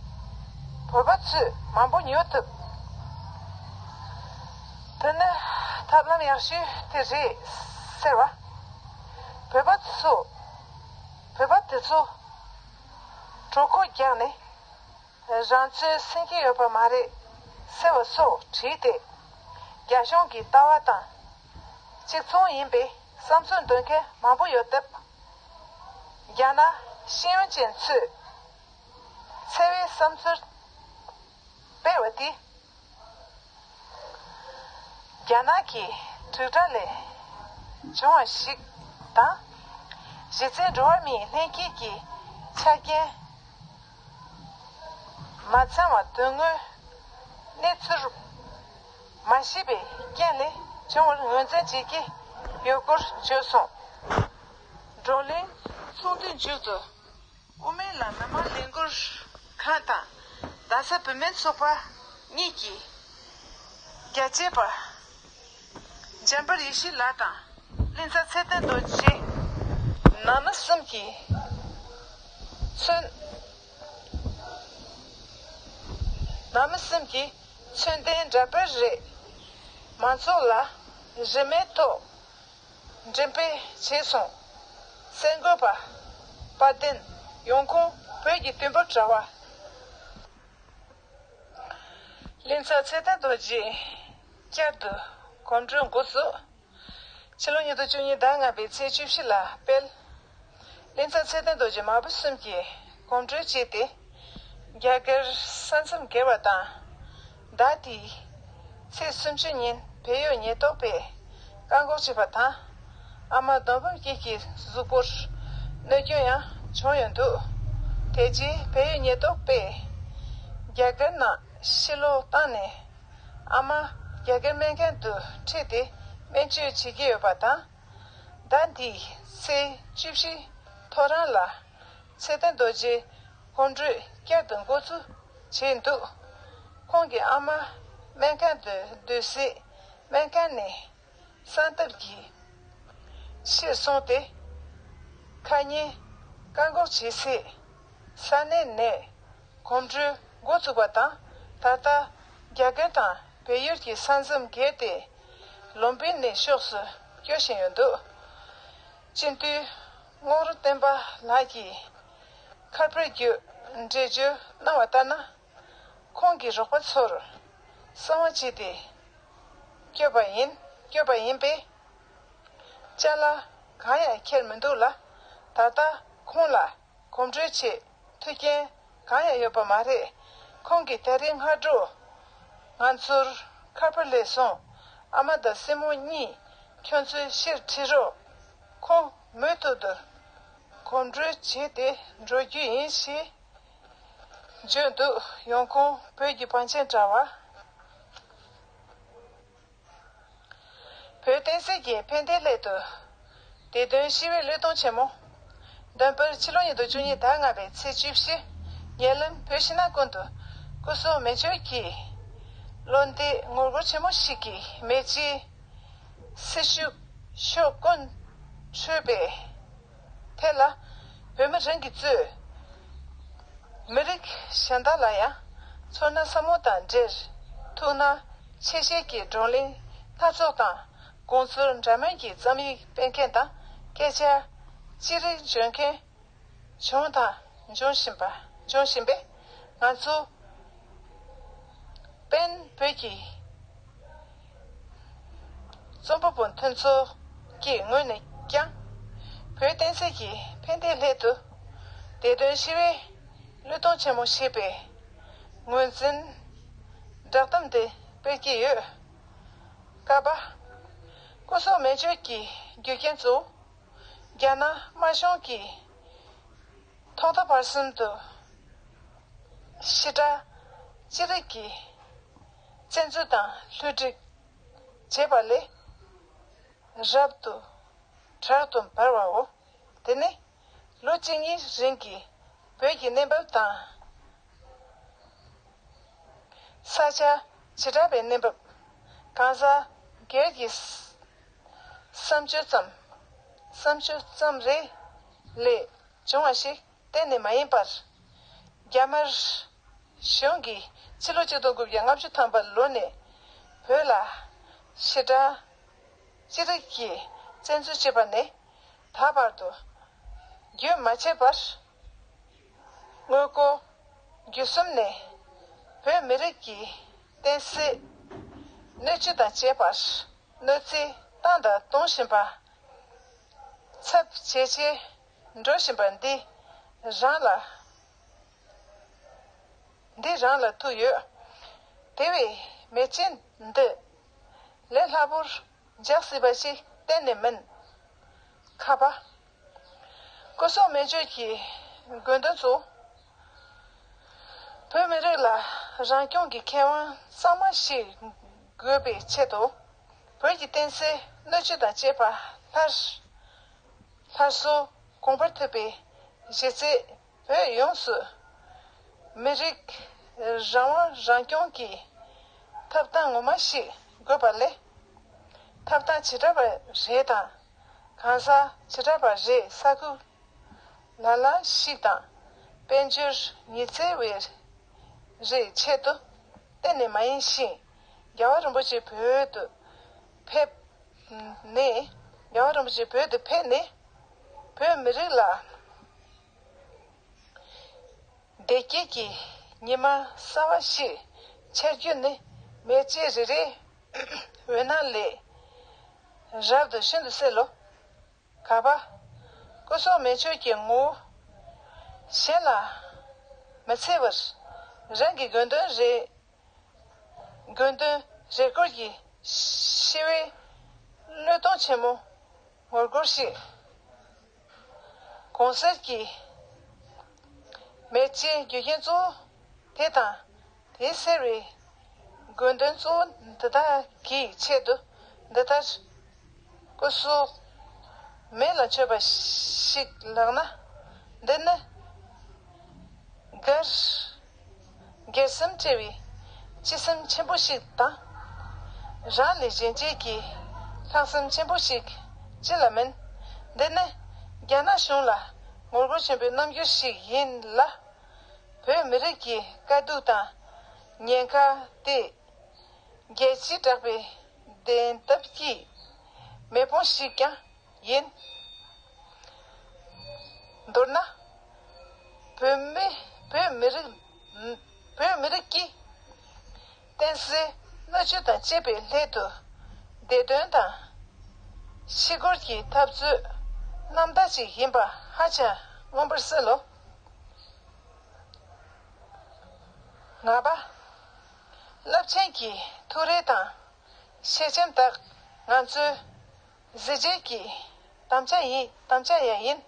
བོད་པ་ཚོས་མང་པོ་ཉོ་ཐུབ། དེ་ནི་ཐབས་ལམ་ཡག་ཤོས་དེ་རེད་ཟེར་བ། བོད་པ་ཚོ་བོད་པ་དེ་ཚོ་གྲོད་ཁོག་རྒྱག་ནས་རང་ཚོའི་སེམས་ཁྱེར་ཡོད་པ་མ་རེད་ཟེར་བ་སོགས་བྲིས་ཏེ། རྒྱ་གཞུང་གི་ལྟ་བ་དང་གཅིག་མཚུངས་ཡིན་པའི་བསམ་ཚུལ་འདོན་མཁན་མང་པོ་ཡོད་སྟབས། རྒྱ་ནག་ཤེས་ཡོན་ཅན་ཚོས་འཚེ་བའི་བསམ་ཚུལ་སྤེལ་བ་དེ། རྒྱ་ནག་གི་དྲིལ་བསྒྲགས་ལས་བྱུང་བ་ཞིག་དང་། གཞི་རྩའི་འགྲོ་བ་མིའི་ལྷན་སྐྱེས་ཀྱི་ཆ་རྐྱེན་མ་ཚང་བ་དོན་དངོས་གནས་ཚུལ་མ་ཤེས་པའི་རྐྱེན་ལས་བྱུང་བར་ངོས་འཛིན་བྱེད་ཀྱི་ཡོད་སྐོར་བརྗོད་སོང་། བགྲོ་གླེང་ཚོགས་འདུའི་མཇུག་ཏུ། དབུ་མའི་ལམ་མི་མང་ལས་འགུལ་ཁང་དང་རྡ་ས་བུད་མེད་ཚོགས་པ་གཉིས་ཀྱི་རྒྱ་ཆེ་བ་འཇམ་དཔལ་ཡེ་ཤེས་ལགས་དང་གླིང་ཚ་ཚེ་བརྟན་རྡོ་རྗེ། ནང་མི་གསུམ་གྱིས་མཚོན། ནང་མི་གསུམ་གྱིས་མཚོན་ལྡན་འདྲ་དཔེ་རེ་མང་ཚོགས་ལ་རིན་མེད་ཐོག་འགྲེམས་སྤེལ་བྱས་སོང་། གསར་འགོད་པ། དཔལ་ལྡན། ཡོང་ཁུངས། བོད་ཀྱི་དུས་བབ་དྲ་བ། གླིང་ཚ་ཚེ་བརྟན་རྡོ་རྗེ་བསྐྱར་དུ་གོམ་བགྲོད་འགོ་བཙུགས། ཕྱི་ལོ་ཉིས་སྟོང་བཅུ་གཉིས་ཟླ་ལྔ་པའི་ཚེས་བཅུ་བཞི་ལ་སྤེལ། གླིང་ཚ་ཚེ་བརྟན་རྡོ་རྗེ་མ་བུ་གསུམ་གྱིས་གོམ་བགྲོད་བྱས་ཏེ། རྒྱ་གར་ས་མཚམས་བརྒལ་བ་དང་། ཟླ་འདིའི་ཚེས་སུམ་ཅུ་ཉིན་བལ་ཡུལ་ཉེན་རྟོག་པས་བཀག་འགོག་བྱས་པ་དང་། ཨ་མ་སྡོམ་པ་སྐྱིད་ཀྱི་གཟུགས་པོར་གནོད་སྐྱོན་ཡང་བྱུང་ཡོད་འདུག་དེ་རྗེས་བལ་ཡུལ་ཉེན་རྟོག་པས་རྒྱ་གར་ནང་ཕྱིར་ལོག་བཏང་ནས། ཨ་མ་ རྒྱ་གར་སྨན་ཁང་དུ་ཁྲིད་དེ་སྨན་བཅོས་བྱེད་ཀྱི་ཡོད་པ་དང་། ཟླ་འདིའི་ཚེས་བཅུ་བཞི་ཐོ་རངས་ལ་ཚེ་བརྟན་རྡོ་རྗེ་གོམ་བགྲོད་བསྐྱར་དུ་འགོ་འཛུགས་བྱས་འདུག་ཁོང་གི་ཨ་མ་སྨན་ཁང་དུ་སྡོད་སའི་སྨན་ཁང་ནས་གསང་སྟབས་ཀྱིས་ཕྱིར་སོང་སྟེ། ཁ་ཉིན་བཀག་འགོག་བྱེད་སའི་ས་གནས་ནས་གོམ་བགྲོད་འགོ་བཙུགས་པ་དང་། ད་ལྟ་རྒྱ་གར་དང་བལ་ཡུལ་གྱི་ས་མཚམས་བརྒལ་ཏེ་ལུམ་བི་ནི་ཕྱོགས་སུ་སྐྱོད་བཞིན་ཡོད་འདུག་སྤྱི་འཐུས་རྔོག་རོ་བསྟན་པ་ལགས་ཀྱིས་ཁ་པར་བརྒྱུད་འགྲེལ་བརྗོད་གནང་བ་ལྟར་ན། ཁོང་གི་རོགས་པ་ཚོར་གསང་བ་བྱས་ཏེ་བསྐྱོད་པ་ཡིན། བསྐྱོད་པ་ཡིན་པས། ཅ་ལག་གང་ཡང་ཁྱེར་མི་འདུག་ལ། ད་ལྟ་ཁོང་ལ་གོམ་བགྲོད་ཆེད་མཐུན་རྐྱེན་གང་ཡང་ཡོད་པ་མ་རེད། ཁོང་གིས་ད་རེས་སྔ་དྲོ་ང་ཚོར་ཁ་པར་སླེབས་སོང་། ཨ་མ་དང་སྲིང་མོ་གཉིས་ཁྱོད་ཚོའི་ཕྱིར་ཁྲིད་རོགས། ཁོང་མུ་མཐུད་དུ་གོམ་བགྲོད་བྱས་ཏེ་འགྲོ་རྒྱུ་ཡིན་ཞེས་བརྗོད་འདུག་ཡོང་ཁུངས་བོད་ཀྱི་བང་ཆེན་དྲ་བ། བོད་བསྟན་སྲིད་ཀྱི་ཕན་བདེའི་སླད་དུ། བདེ་དོན་ཤི་བའི་བློས་གཏོང་ཆེན་མོ། འདོན་པར་ཕྱི་ལོ་ཉིས་སྟོང་བཅུ་གཉིས་ཟླ་ལྔ་པའི་ཚེས་བཅུ་བཞི། ཉེ་ལམ་བོད་ཕྱི་ནང་ཀུན་ཏུ་སྐུ་སྲུང་མེ་མཆོད་ཀྱིས་བློ་འདས་ངོ་རྒོལ་ཆེན་མོ་ཞིག་གིས་མེ་ལྕེ་སེར་ཤུགས་ཕྱོགས་ཀུན་འཕྲོས་པའི་ཐད་ལ། བོད་མི་རང་གིས་གཙོས་མི་རིགས་གཞན་དག་ལ་ཡང་ཚོར་སྣང་ཟབ་མོ་དང་འབྲེལ། ཐུགས་སྣང་ཆེ་བཞེས་ཀྱིས་བགྲོ་གླེང་སྣ་ཚོགས་དང་། དགོངས་ཚུལ་འདྲ་མིན་གྱི་རྩོམ་ཡིག་སྤེལ་མཁན་དང་སྐད་ཆ་ཅི་རིགས་འཇོན་མཁན་བྱུང་དང་འབྱུང་བཞིན་པ། འབྱུང་བཞིན་པས། ང་ཚོ་པེན་བོད་ཀྱི་རྩོམ་པ་པོ་མཐུན་ཚོགས་ཀྱི་ངོས་ནས་ཀྱང་། བོད་བསྟན་སྲིད་ཀྱི་ཕན་བདེའི་སླད་དུ། བདེ་དོན་ཞི་བའི་བློས་གཏོང་ཆེན་མོ་ཞེས་པའི་ངོས་འཛིན་བསྒྲགས་གཏམ་འདི་སྤེལ་གྱི་ཡོད། ཀ་པ། སྐུ་སྲུང་མེ་མཆོད་ཀྱི་རྒྱུ་རྐྱེན་གཙོ་བོ། རྒྱ་ནག་དམར་གཞུང་གིས་ཐོག་མཐའ་བར་གསུམ་དུ་ཕྱི་དགྲ་ཅི་རིགས་ཀྱིས་བཙན་འཛུལ་དང་བསླུ་བྲིད་བྱས་པ་ལས་རབ་ཏུ་དྲག་ཏུ་འབར་བའོ། དེ་ནི་ལོ་གཅིག་གཉིས་རིང་གི་བོད་ཀྱི་གནས་བབ་དང་། ས་ཆ་བྱེ་བྲག་པའི་གནས་བབ། གང་ཟག་སྒེར་གྱི་བསམ་སྤྱོད་ཙམ། བསམ་སྤྱོད་ཙམ་རེ་ལས་བྱུང་བ་ཞིག་གཏན་ནས་མ་ཡིན་པར། རྒྱ་དམར་གཞུང་གིས་ཕྱི་ལོ་ཆིག་སྟོང་དགུ་བརྒྱ་ལྔ་བཅུ་ཐམ་པ་ལོ་ནས་བོད་ལ་ཕྱི་དགྲ་ཅི་རིགས་ཀྱིས་བཙན་འཛུལ་བྱས་པ་ནས་ད་བར་དུ་རྒྱུན་མ་ཆད་པར། དངུལ་སྒོར་བརྒྱུད་གསུམ་ནས་བོད་མི་རིགས་ཀྱི་བསྟན་སྲིད་སྣོད་བཅུད་དང་བཅས་པར་གནོད་འཚེ་བཏང་དང་གཏོང་བཞིན་པ། ཚབས་ཇེ་ཆེ་འགྲོ་བཞིན་པ་འདི་རང་ལ། འདི་རང་ལ་ཐུག་ཡོད། དེ་བས་མེ་ལྕེ་འདི་ལས་སླ་པོར་འཇགས་སྲིད་པ་ཞིག་གཏན་ནས་མིན། ཁ་པ། སྐུ་སྲུང་མེ་མཆོད་ཀྱི་དགོས་འདུན་གཙོ་བོ། བོད་མི་རིགས་ལ་རང་སྐྱོང་གི་ཁེ་དབང་གཙང་མ་ཞིག་དགོས་པའི་ཆེད་དུ། བོད་ཀྱི་བསྟན་སྲིད་སྣོད་བཅུད་དང་བཅས་པ་སླར་སླར་གསོ་གོང་འཕེལ་ཐུབ་པའི་གཞི་རྩའི་བོད་ཡོངས་སུ་མི་རིགས་རང་དབང་རང་སྐྱོང་གི་ཐོབ་ཐང་ངོ་མ་ཞིག་དགོས་པ་ལས། ཐོབ་ཐང་བྱེ་བྲག་པ་རེ་དང་། གང་ཟག་བྱེ་བྲག་པ་རེ་ས་ཁུལ་ལ་ལ་ཞིག་དང་། དཔལ་འབྱོར་ཉི་ཚེ་བའི་རེ་ཆེད་དུ་གཏན་ནས་མ་ཡིན་ཞིང་། རྒྱལ་བ་རིན་པོ་ཆེ་བོད་དུ་ཕེབས་ནས། རྒྱལ་བ་རིན་པོ་ཆེ་བོད་དུ་ཕེབས་ནས་བོད་མི་རིགས་ལ་བདེ་སྐྱིད་ཀྱི་ཉི་མ་གསར་བ་ཞིག་འཆར་རྒྱུ་ནི་མེ་ལྕེ་རེ་རེའི་འོད་སྣང་ལས་རབ་ཏུ་ཤིན་ཏུ་གསལ་ལོ། ག་པ། སྐུ་སྲུང་མེ་མཆོད་ཀྱི་ངོ་བོ་གཞན་ལ་མི་འཚེ་བར། རང་གི་དགོས་འདུན་རེ། དགོས་འདུན་རེ་སྐོར་གྱི་ཞི་བའི་བློས་གཏོང་ཆེན་མོ་ངོ་རྒོལ་ཞིག་གོང་གསལ་གྱི་མེ་ལྕེའི་རྒྱུ་རྐྱེན་གཙོ་བོ་དེ་དང་དེའི་སེལ་བའི་ དགོས་འདུན་གཙོ་བོ་འདི་དག་གི་ཆེད་དུ་འདི་ལྟར་སྐུ་གཟུགས་མེ་ལ་མཆོད་པ་ཞིག་ལགས་ན། འདི་ནི་གར་སྒེར་སེམས་བྲལ་བའི་སྤྱི་སེམས་ཆེན་པོ་ཞིག་དང་། རང་ལས་གཞན་གཅེས་ཀྱི་ལྷག་བསམ་ཆེན་པོ་ཞིག་ཅི་ལ་མིན། འདི་ནི་རྒྱ་ནག་གཞུང་ལ་ངོ་རྒོལ་ཆེན་པོའི་རྣམ་འགྱུར་ཞིག་ཡིན་ལ། བོད་མི་རིགས་ཀྱི་དཀའ་སྡུག་དང་ཉེན་ཁ་དེ་རྒྱལ་སྤྱིའི་དྲག་པོའི་བདེན་སྟོབས་ཀྱི་མེ་དཔུང་ཞིག་ཀྱང་ཡིན། མདོར་ན། བོད་མི་བོད་མི་རིགས་བོད་མི་རིགས་ཀྱི་བསྟན་སྲིད་སྣོད་བཅུད་དང་བཅས་པའི་སླད་དུ་བདེ་དོན་དང་ཕྱི་སྐོར་གྱི་འཐབ་རྩོད་རྣམ་དག་ཅིག་ཡིན་པ་ཧ་ཅང་མངོན་པར་གསལ་ལོ། ང་པ། རླབས་ཆེན་གྱི་ཐུགས་རེ་དང་ཤེས་ལྕམ་དག་ང་ཚོའི་གཟི་བརྗིད་ཀྱི་དམ་བཅའ་ཡིན་དམ་བཅའ་ཡང་ཡིན།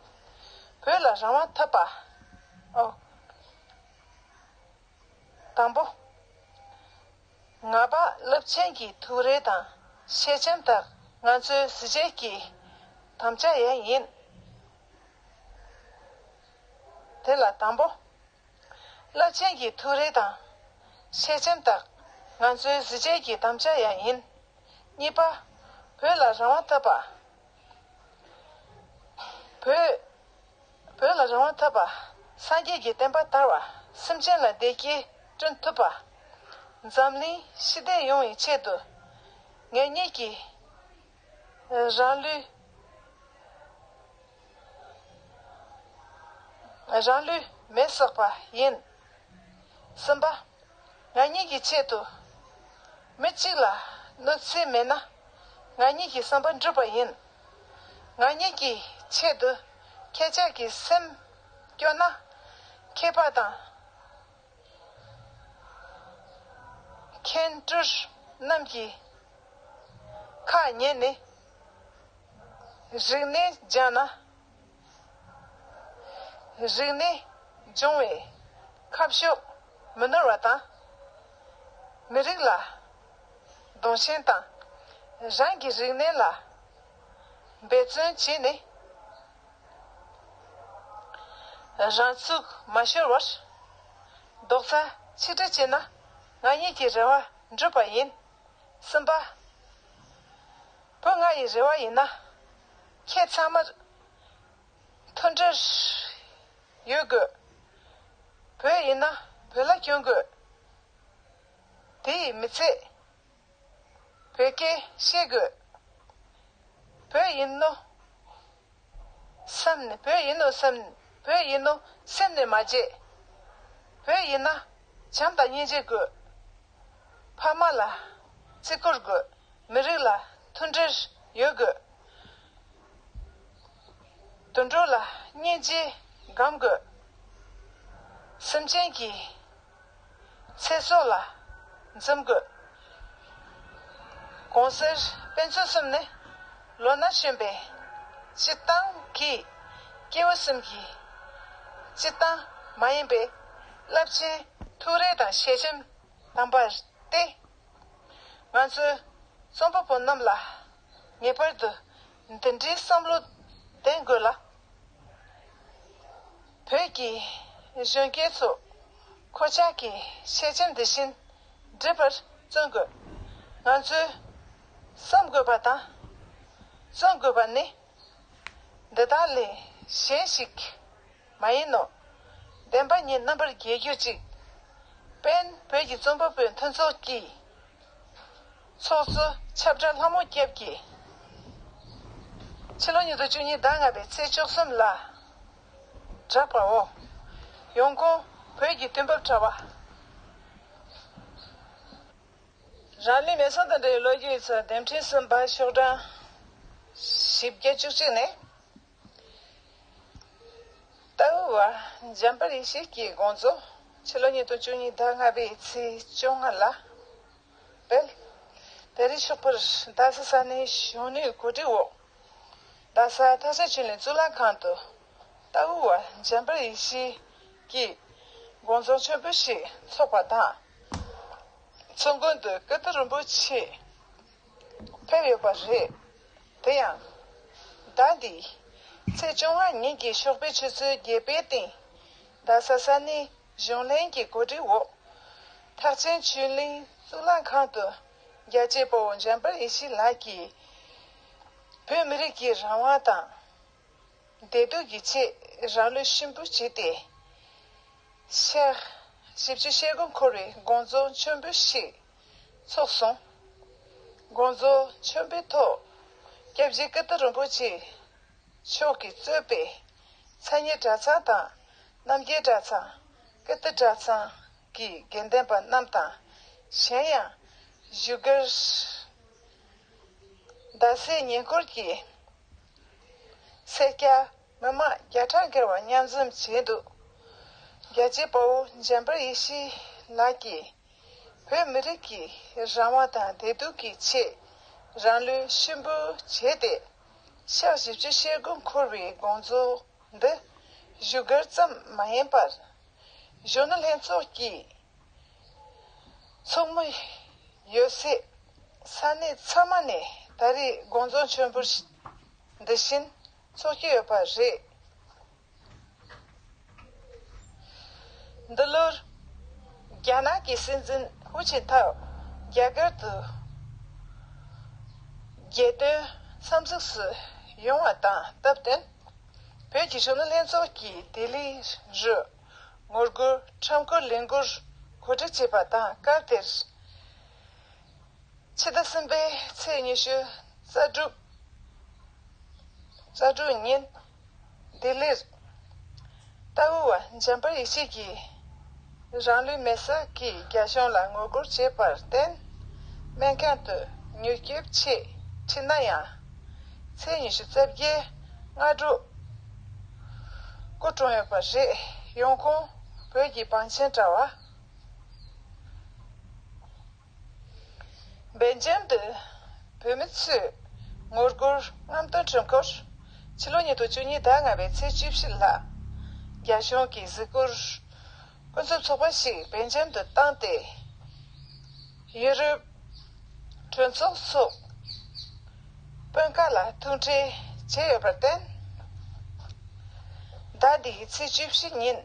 བོད་ལ་རང་དབང་ཐོབ་པ། ཨོ། དང་པོ། ང་པ་རླབས་ཆེན་གྱི་ཐུགས་རེ་དང་ཤེས་ལྕམ་དག་ང་ཚོའི་གཟི་བརྗིད་ཀྱི་དམ་བཅའ་ཡང་ཡིན། དེ་ལ་དང་པོ། རླབས་ཆེན་གྱི་ཐུགས་རེ་དང་ཤེས་ལྕམ་དག་ང་ཚོའི་གཟི་བརྗིད་ཀྱི་དམ་བཅའ་ཡང་ཡིན། གཉིས་པ། བོད་ལ་རང་དབང་ཐོབ་པ། བོད། བོད་ལ་རང་དབང་ཐོབ་པ། སངས་རྒྱས་ཀྱི་བསྟན་པ་དར་བ། སེམས་ཅན་ལ་བདེ་སྐྱིད་བསྐྲུན་ཐུབ་པ། འཛམ་གླིང་ཞི་བདེ་ཡོང་བའི་ཆེད་དུ། ངེད་གཉིས་ཀྱིས་རང་ལུས། རང་ལུས་མེ་བསྲེགས་པ་ཡིན། གསུམ་པ། ང་གཉིས་ཀྱི་ཆེད་དུ། མི་གཅིག་ལ་གནོད་འཚེ་མེད་ན། ང་གཉིས་ཀྱི་བསམ་པ་འགྲུབ་པ་ཡིན། ང་གཉིས་ཀྱི་ཆེད་དུ། ཁྱེད་ཅག་གི་སེམས་སྐྱོ་ན། མཁས་པ་དང་། མཁན་སྤྲུལ་རྣམས་ཀྱི་ཁ་ཉན་ནས། རིག་གནས་སྦྱངས་ན། རིག་གནས་སྦྱོང་བའི་ཁ་ཕྱོགས་མི་ནོར་བ་དང་། མི་རིགས་ལ་གདུང་ཞེན་དང་། རང་གི་རིག་གནས་ལ་འབད་བརྩོན་བྱས་ནས། རང་ཚུགས་མ་ཤོར་བར། རྡོག་རྩ་ཆིག་སྒྲིལ་བྱས་ན། ང་གཉིས་ཀྱི་རེ་བ་འགྲུབ་པ་ཡིན། གསུམ་པ། བུ་ང་ཡི་རེ་བ་ཡིན་ན། ཁྱེད་ཚང་མར་མཐུན་སྒྲིལ་ཡོད་དགོས། བོད་ཡིན་ན་བོད་ལྭ་གྱོན་དགོས། དེ་ཡིས་མི་ཚད། བོད་སྐད་བཤད་དགོས། བོད་ཡིན་ནོ་བསམ་ནས་བོད་ཡིན་ནོ་བསམ་བོད་ཡིན་ནོ་སེམས་ནས་མ་བརྗེད། བོད་ཡིན་ན་བྱམས་དང་སྙིང་རྗེ་དགོས། ཕ་མ་ལ་བརྩི་བཀུར་དགོས། མི་རིགས་ལ་མཐུན་སྒྲིལ་ཡོད་དགོས། དུད་འགྲོ་ལ་སྙིང་རྗེ་སྒོམ་དགོས། སེམས་ཅན་གྱི་ཚེ་སྲོག་ལ་འཛེམ་དགོས། གོང་སར་དཔེ་མཛོད་གསུམ་ནི་ལོ་ན་གཞོན་པའི་སྤྱིར་བཏང་གི་སྐྱེ་བོ་གསུམ་གྱི་སྤྱིར་བཏང་མ་ཡིན་པའི་རླབས་ཆེན་ཐུགས་རེ་དང་ཞལ་ཆེམས་དམ་པ་སྟེ། ང་ཚོའི་རྩོམ་པ་པོ་རྣམས་ལ་ངེས་པར་དུ་འདི་འདྲའི་བསམ་བློ་ལྡན་དགོས་ལ། བོད་ཀྱི་གཞོན་སྐྱེས་ཚོ་ཁོ་ཅག་གི་ཤེས་ལྕམ་འདི་བཞིན་འགྲུབ་པར་བརྩོན་དགོས། ང་ཚོས་བསམ་དགོས་པ་དང་བརྩོན་དགོས་པ་ནི། འདི་དག་ལས་གཞན་ཞིག་མ་ཡིན་ནོ། བདེན་པ་ཉིད་རྣམ་པར་རྒྱལ་གྱུར་ཅིག་དཔལ་བོད་ཀྱི་རྩོམ་པ་པོའི་མཐུན་ཚོགས་ཀྱི་ཚོགས་གཙོ་ཆབ་བྲག་ལྷ་མོ་སྐྱབས་ཀྱིས། ཕྱི་ལོ་ཉིས་སྟོང་བཅུ་གཉིས་ཟླ་ལྔ་པའི་ཚེས་བཅུ་གསུམ་ལ་བསྒྲགས་པའོ། ཡོང་ཁུངས། བོད་ཀྱི་དུས་བབ་དྲ་བ། རང་ལུས་མེ་སྲེག་དང་འབྲེལ་བའི་ལོ་རྒྱུས་ཡིག་ཚགས་འདེམས་ཁྲིམས་གསུམ་པ་ཤོག་གྲངས་བཞི་བརྒྱ་བཅུ་གཅིག་ནས། རྟའུ་བ་འཇམ་དཔལ་ཡེ་ཤེས་ཀྱི་དགོངས་རྫོགས་ཕྱི་ལོ་ཉིས་སྟོང་བཅུ་གཉིས་ཟླ་ལྔ་པའི་ཚེས་བཅོ་ལྔ་ལ་སྤེལ། ད་རེས་ཞོགས་པར་རྡ་ས་ས་གནས་གཞོན་ནུའི་གོ་སྒྲིག་འོག་རྡ་ས་ཐ་ཤལ་ཆོས་གླིང་གཙུག་ལག་ཁང་དུ་རྟའུ་བ་འཇམ་དཔལ་ཡེ་ཤེས་ཀྱི་དགོངས་རྫོགས་མཆོད་འབུལ་ཞིག་འཚོགས་པ་དང་། མཚོ་དགོན་དུ་ཀིརྟི་རིན་པོ་ཆེ་ཕེབས་ཡོད་པ་རེད། དེ་ཡང་ཟླ་འདིའི་ཚེས་བཅོ་ལྔ་ཉིན་གྱི་ཞོགས་པའི་ཆུ་ཚོད་བརྒྱད་པའི་སྟེང་རྡ་ས་ས་གནས་གཞུང་ལྷན་གྱི་གོ་སྒྲིག་འོག་ཐེག་ཆེན་ཆོས་གླིང་གཙུག་ལག་ཁང་དུ་རྒྱལ་གཅེས་དཔའ་བོ་འཇམ་དཔལ་ཡེ་ཤེས་ལགས་ཀྱིས་བོད་མི་རིགས་ཀྱི་རང་དབང་དང་བདེ་སྡུག་གི་ཆེད་རང་ལུས་གཤིན་པོ་བྱས་ཏེ། ཞག་བཞི་བཅུ་ཞེ་དགུ་འཁོར་བའི་དགོངས་རྫོགས་མཆོད་འབུལ་ཞིག་ཚོགས་སོང་། དགོངས་རྫོགས་མཆོད་འབུལ་ཐོག་སྐྱབས་རྗེ་ཀིརྟི་རིན་པོ་ཆེ་མཆོག་གིས་གཙོས་པའི་མཚན་སྙན་གྲྭ་ཚང་དང་རྣམ་རྒྱལ་གྲྭ་ཚང་། ཀིརྟི་གྲྭ་ཚང་གི་དགེ་འདུན་པ་རྣམས་དང་། གཞན་ཡང་བཞུགས་སྒར་རྡ་སའི་ཉེ་འཁོར་གྱི་སེར་སྐྱ་མི་མང་བརྒྱ་ཕྲག་བརྒལ་བ་མཉམ་འཛོམས་བྱས་འདུག་རྒྱལ་གཅེས་དཔའ་བོ་འཇམ་དཔལ་ཡེ་ཤེས་ལགས་ཀྱིས་བོད་མི་རིགས་ཀྱི་རང་དབང་དང་བདེ་སྡུག་གི་ཆེད་རང་ལུས་གཤིན་པོ་བྱས་ཏེ། ཞག་བཞི་བཅུ་ཞེ་དགུ་འཁོར་བའི་དགོངས་རྫོགས་འདི་བཞུགས་སྒར་ཙམ་མ་ཡིན་པར་གཞོན་ནུ་ལྷན་ཚོགས་ཀྱི་ཚོགས་མི་ཡོད་སའི་ས་གནས་ཚང་མ་ནས་ད་རེས་དགོངས་རྫོགས་མཆོད་འབུལ་འདི་བཞིན་འཚོགས་ཀྱི་ཡོད་པ་རེད། འདི་ལོར་རྒྱ་ནག་གི་སྲིད་འཛིན་ཧུའུ་ཅིན་ཐའོ་རྒྱ་གར་དུ་རྒྱལ་དོན་འཚམས་གཟིགས་སུ་ཡོང་བ་དང་སྟབས་བསྟུན། བོད་ཀྱི་གཞོན་ནུ་ལྷན་ཚོགས་ཀྱིས་ལྡི་ལི་རུ་ངོ་རྒོལ་ཁྲོམ་སྐོར་ལས་འགུལ་གོ་སྒྲིག་བྱས་པ་དང་སྐབས་དེར། ཕྱི་ཟླ་གསུམ་པའི་ཚེས་ཉི་ཤུ་རྩ་དྲུག་རྩ་དྲུག་ཉིན་ལྡི་ལིར་ཏཱ་ཝུ་བ་འཇམ་དཔལ་ཡེ་ཤེས་ཀྱིས་རང་ལུས་མེ་སྲེག་གིས་རྒྱ་གཞུང་ལ་ངོ་རྒོལ་བྱས་པར་བརྟེན། སྨན་ཁང་དུ་མྱུར་སྐྱོབ་ཆེད་ཁྲིད་ན་ཡང་། ཚེས་ཉི་ཤུ་རྩ་བརྒྱད་སྔ་དྲོ་སྐུ་གྲོངས་ཡོད་པ་རེད། ཡོང་ཁུངས་བོད་ཀྱི་བང་ཆེན་དྲ་བ། སྦེལ་ཇམ་དུ་བོད་མི་ཚོས་ངོ་རྒོལ་རྔམ་སྟོན་ཁྲོམ་སྐོར། ཕྱི་ལོ་ཉིས་སྟོང་བཅུ་གཉིས་ཟླ་ལྔ་པའི་ཚེས་བཅུ་བཞི་ལ་རྒྱ་གཞུང་གི་གཟིགས་སྐོར་སྐུ་ཚབ་ཚོགས་པ་ཞིག་སྦེལ་ཇམ་དུ་བཏང་སྟེ། ཡུ་རོབ་གྲོས་ཚོགས་སོགས་དཔོན་ཁག་ལ་ཐུག་འཕྲད་བྱས་ཡོད་པར་བརྟེན། ཟླ་འདིའི་ཚེས་བཅུ་བཞི་ཉིན།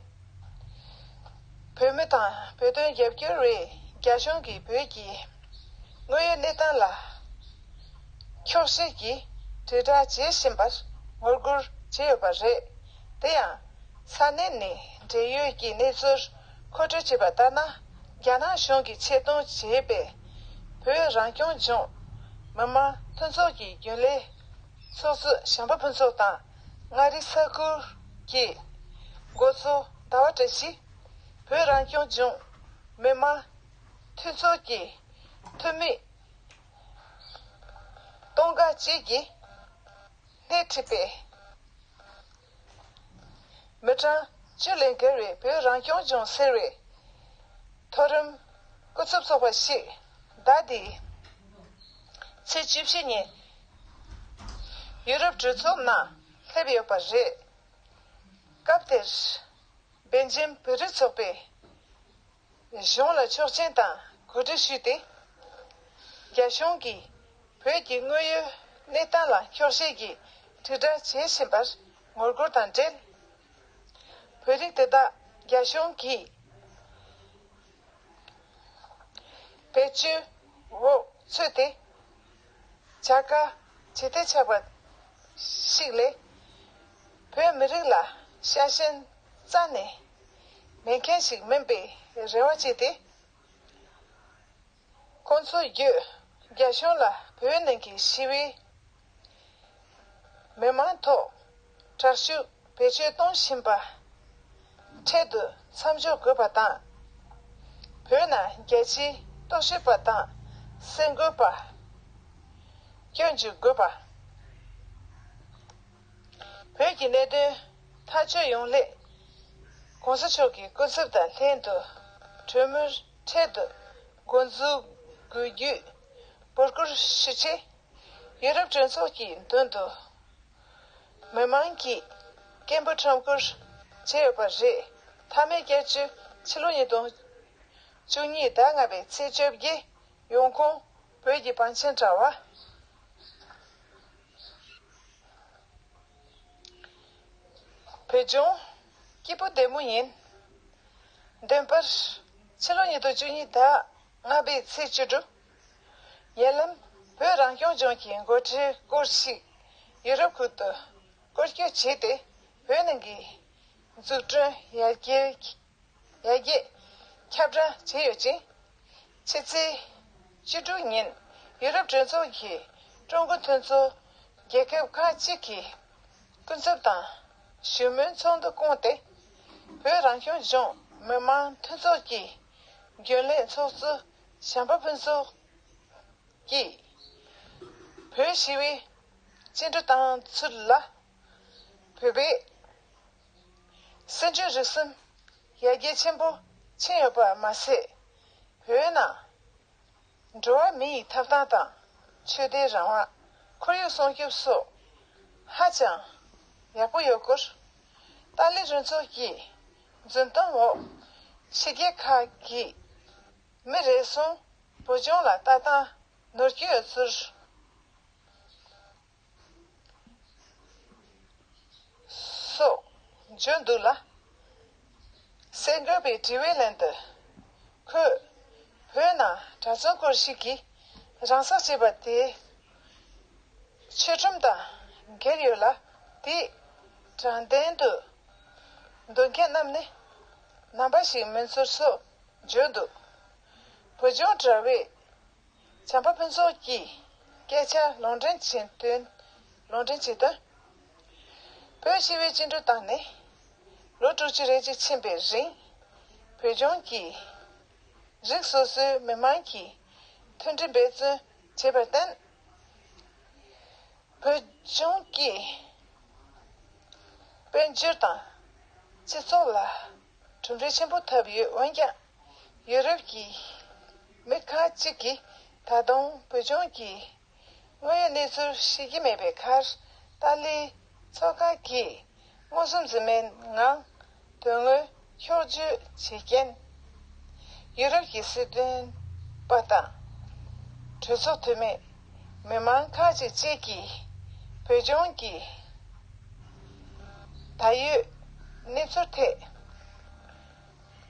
བོད་མི་དང་བོད་དོན་རྒྱབ་སྐྱོར་བས་རྒྱ་གཞུང་གིས་བོད་ཀྱི་དངོས་ཡོད་གནས་སྟངས་ལ་འཁྱོག་བཤད་ཀྱིས་དྲིལ་བསྒྲགས་བྱེད་བཞིན་པར་ངོ་རྒོལ་བྱས་ཡོད་པ་རེད། དེ་ཡང་ས་གནས་ནས་འབྲེལ་ཡོད་ཀྱི་གནས་ཚུལ་མཁོ་སྤྲོད་བྱས་པ་ལྟར་ན། རྒྱ་ནག་གཞུང་གིས་ཆེད་གཏོང་བྱས་པའི་བོད་རང་སྐྱོང་ལྗོངས་མི་དམངས་འཐུས་ཚོགས་ཀྱི་རྒྱུན་ལས་ཚོགས་གཙོ་བྱམས་པ་ཕུན་ཚོགས་དང་། མངའ་རིས་ས་ཁུལ་གྱི་འགོ་གཙོ་ཟླ་བ་བཀྲ་ཤིས། བོད་རང་སྐྱོང་ལྗོངས་མི་དམངས་འཐུས་ཚོགས་ཀྱི་འཐུས་མི་སྟོང་ཕྲག་གཅིག་གིས་སྣེ་ཁྲིད་པའི་མི་གྲངས་བཅུ་ལས་བརྒལ་བའི་བོད་རང་སྐྱོང་ལྗོངས་ཟེར་བའི་མཐོ་རིམ་སྐུ་ཚབ་ཚོགས་པ་ཞིག་ཟླ་འདིའི་ཚེས་བཅུ་བཞི་ཉིན་ཡུ་རོབ་གྲོས་ཚོགས་ནང་སླེབས་ཡོད་པ་རེད། སྐབས་དེར་སྦེལ་ཇམ་བོད་རིགས་ཚོགས་པས་གཞུང་ལ་ཆོག་མཆན་དང་གོ་སྒྲིག་ཞུས་ཏེ། རྒྱ་གཞུང་གིས་བོད་ཀྱི་དངོས་ཡོད་གནས་སྟངས་ལ་འཁྱོག་བཤད་ཀྱིས་དྲིལ་བསྒྲགས་བྱེད་བཞིན་པར་ངོ་རྒོལ་དང་འབྲེལ། བོད་རིགས་དེ་དག་རྒྱ་གཞུང་གིས་བེད་སྤྱོད་འོག་ཚུད་དེ། བྱ་དགའ་ཇི་ལྟར་ཆགས་པ་ཞིག་ལས། བོད་མི་རིགས་ལ་ཤ་ཞེན་རྩ་ནས་མེད་མཁན་ཞིག་མིན་པའི་རེ་བ་བྱས་ཏེ། ཁོང་ཚོའི་བརྒྱུད་རྒྱ་གཞུང་ལ་བོད་ནང་གི་ཞི་བའི་མི་མང་ཐོག་དྲག་ཤུགས་བེད་སྤྱོད་གཏོང་བཞིན་པ་འཕྲལ་དུ་མཚམས་འཇོག་དགོས་པ་དང་། བོད་ནང་རྒྱལ་སྤྱིའི་རྟོག་ཞིབ་པ་དང་གསར་འགོད་པ་སྐྱོན་འཇུག་དགོས་པ། བོད་ཀྱི་གནད་དོན་ཐག་གཅོད་ཡོང་སླད་༸གོང་ས་མཆོག་གི་སྐུ་ཚབ་དང་ལྷན་དུ་གྲོས་མོལ་འཕྲལ་དུ་འགོ་འཛུགས་དགོས་རྒྱུའི་འབོད་སྐུལ་ཞུ་ཆེད། ཡུ་རོབ་གྲོས་ཚོགས་ཀྱི་མདུན་དུ་མི་མང་གིས་སྐད་འབོད་ཁྲོམ་སྐོར་བྱས་ཡོད་པ་རེད། མཐའ་མའི་བསྐྱར་བཅོས་ཕྱི་ལོ་ཉིས་སྟོང་ བཅུ་གཉིས་ཟླ་ལྔ་པའི་ཚེས་བཅོ་བརྒྱད། ཡོང་ཁུངས། བོད་ཀྱི་བང་ཆེན་དྲ་བ། བོད་ལྗོངས། སྐྱིད་པོ་བདེ་མོ་ཡིན། འདོན་པར། ཕྱི་ལོ་ཉིས་སྟོང་བཅུ་གཉིས་ཟླ་ལྔ་པའི་ཚེས་བཅུ་དྲུག། ཉེ་ལམ། བོད་རང་སྐྱོང་ལྗོངས་ཀྱི་འགོ་ཁྲིད་སྐོར་ཞིག་ཡུ་རོབ་ཁུལ་དུ་སྐོར་སྐྱོད་བྱས་ཏེ། བོད་ནང་གི་འཛུགས་སྐྲུན་ཡར་རྒྱས། ཡར་རྒྱས་ཁྱབ་བསྒྲགས་བྱས་ཡོད་ཅིང་། ཕྱི་ཚེས་བཅུ་དྲུག་ཉིན་ཡུ་རོབ་གྲོས་ཚོགས་ཀྱི་ཀྲུང་གོ་མཐུན་ཚོགས་རྒྱལ་ཁབ་ཁག་ཅིག་གི་སྐུ་ཚབ་དང་ཞུ་མོལ་ཚོགས་འདུ་བསྐོངས་ཏེ། བོད་རང་སྐྱོང་ལྗོངས་མི་དམངས་འཐུས་ཚོགས་ཀྱི་རྒྱུན་ལས་ཚོགས་གཙོ་བྱམས་པ་ཕུན་ཚོགས་ཀྱིས། བོད་ཞི་བའི་བཅིངས་འགྲོལ་བཏང་ཚུལ་ལ། བོད་པའི་སྲིད་བྱུས་རིག་གསུམ་ཡར་རྒྱས་ཆེན་པོ་ཕྱིན་ཡོད་པ་མ་ཟད། བོད་ནང་འགྲོ་བ་མི་ཡི་ཐོབ་ཐང་དང་ཆོས་དད་རང་དབང་། ཁོར་ཡུག་སྲུང་སྐྱོབ་སོགས་ཧ་ཅང་ཡག་པོ་ཡོད་སྐོར། ཏཱ་ལའི་རུ་ཚོགས་ཀྱི་འཛིན་སྟངས་འོག་ཕྱི་རྒྱལ་ཁག་གི་མི་རེ་ཟུང་བོད་ལྗོངས་ལ་ལྟ་སྟངས་ནོར་གྱི་ཡོད་ཚུལ་སོགས་བརྗོད་འདུག་ལ། གསར་འགོད་པའི་དྲི་བའི་ལན་དུ། ཁོས་བོད་ནང་གྲྭ་བཙུན་སྐོར་ཞིག་གིས་རང་སྲེག་བྱས་པ་དེ་ཆོས་ཁྲིམས་དང་འགལ་ཡོད་ལ། དེ་དྲང་བདེན་དུ་འདོན་མཁན་རྣམས་ནི་ནང་པ་ཞིག་མིན་ཚུལ་སོགས་བརྗོད་འདུག། བོད་ལྗོངས་དྲ་བས་བྱམས་པ་ཕུན་ཚོགས་ཀྱི་སྐད་ཆ་ལུང་འདྲེན་བྱེད་དོན། ལུང་འདྲེན་བྱེད་དོན། བོད་ཞི་བའི་བཅིངས་འགྲོལ་བཏང་ནས་ལོ་དྲུག་ཅུ་རེ་གཅིག་ཕྱིན་པའི་རིང་། བོད་ལྗོངས་ཀྱི་རིགས་སོ་སོའི་མི་དམངས་ཀྱིས་མཐུན་སྒྲིལ་འབད་བརྩོན་བྱས་པར་བརྟེན། བོད་ལྗོངས་ཀྱི་དཔལ་འབྱོར་དང་སྤྱི་ཚོགས་ལ་གྲུབ་འབྲས་ཆེན་པོ་ཐོབ་ཡོད། འོན་ཀྱང་། ཡུ་རོབ་ཀྱི་མི་ཁག་ཅིག་གིས་ད་དུང་བོད་ལྗོངས་ཀྱི་དངོས་ཡོད་གནས་ཚུལ་ཤེས་ཀྱི་མེད་པའི་ཁར། ཏཱ་ལའི་ཚོགས་ཁག་གིས་མངོན་སུམ་འཛེམ་མེད་ངང་དོན་དངོས་འཁྱོག་བརྗོད་བྱེད་རྐྱེན། ཡུ་རོབ་ཀྱི་སྲིད་དོན་པ་དང་གྲོས་ཚོགས་འཐུས་མི། མི་མང་ཁག་ཅིག་བཅས་ཀྱིས་བོད་ལྗོངས་ཀྱི་ད་ཡོད་གནས་ཚུལ་ཐད་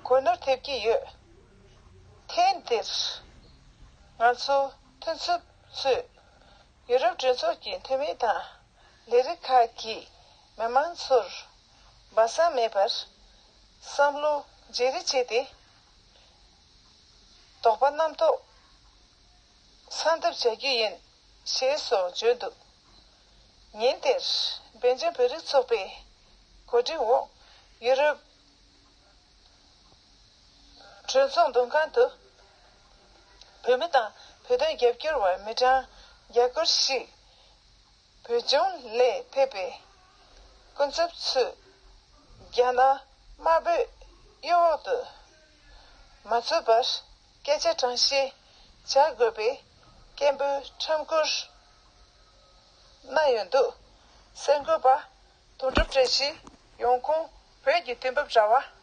གོ་ནོར་ཐེབས་ཀྱི་ཡོད། ཐེངས་འདིར་ང་ཚོ་མཐུན་ཚོགས་ཚོས་ཡུ་རོབ་གྲོས་ཚོགས་ཀྱི་འཐུས་མི་དང་ལས་རིགས་ཁག་གི་མི་མང་ཚོར་སྦ་གསང་མེད་པར་བསམ་བློ་བརྗེ་རེས་བྱས་ཏེ། དོགས་པ་རྣམ་རྟོག་སངས་ཐབས་བྱ་རྒྱུ་ཡིན། ཞེས་སོགས་བརྗོད་འདུག། ཉིན་དེར་བན་ཆེན་བོད་རིགས་ཚོགས་པའི་གོ་སྒྲིག་འོག་ཡུ་རོབ་གྲོས་ཚོགས་འདུ་ཁང་དུ་བོད་མི་དང་བོད་དོན་རྒྱབ་སྐྱོར་བ་མི་གྲངས་བརྒྱ་སྐོར་ཞིག་བོད་ལྗོངས་ལས་ཕེབས་པའི་སྐུ་ཚབ་ཚོས་རྒྱ་ནག་དམར་པོའི་གཡོ་འོག་ཏུ་མ་ཚུད་པར་སྐད་ཆ་དྲང་ཤེས་བྱ་དགོས་པའི་སྐད་འབོད་ཁྲོམ་སྐོར་གནང་ཡོད་འདུག། གསར་འགོད་པ་དོན་གྲུབ་བཀྲ་ཤིས། ཡོང་ཁུངས། བོད་ཀྱི་དུས་བབ་དྲ་བ།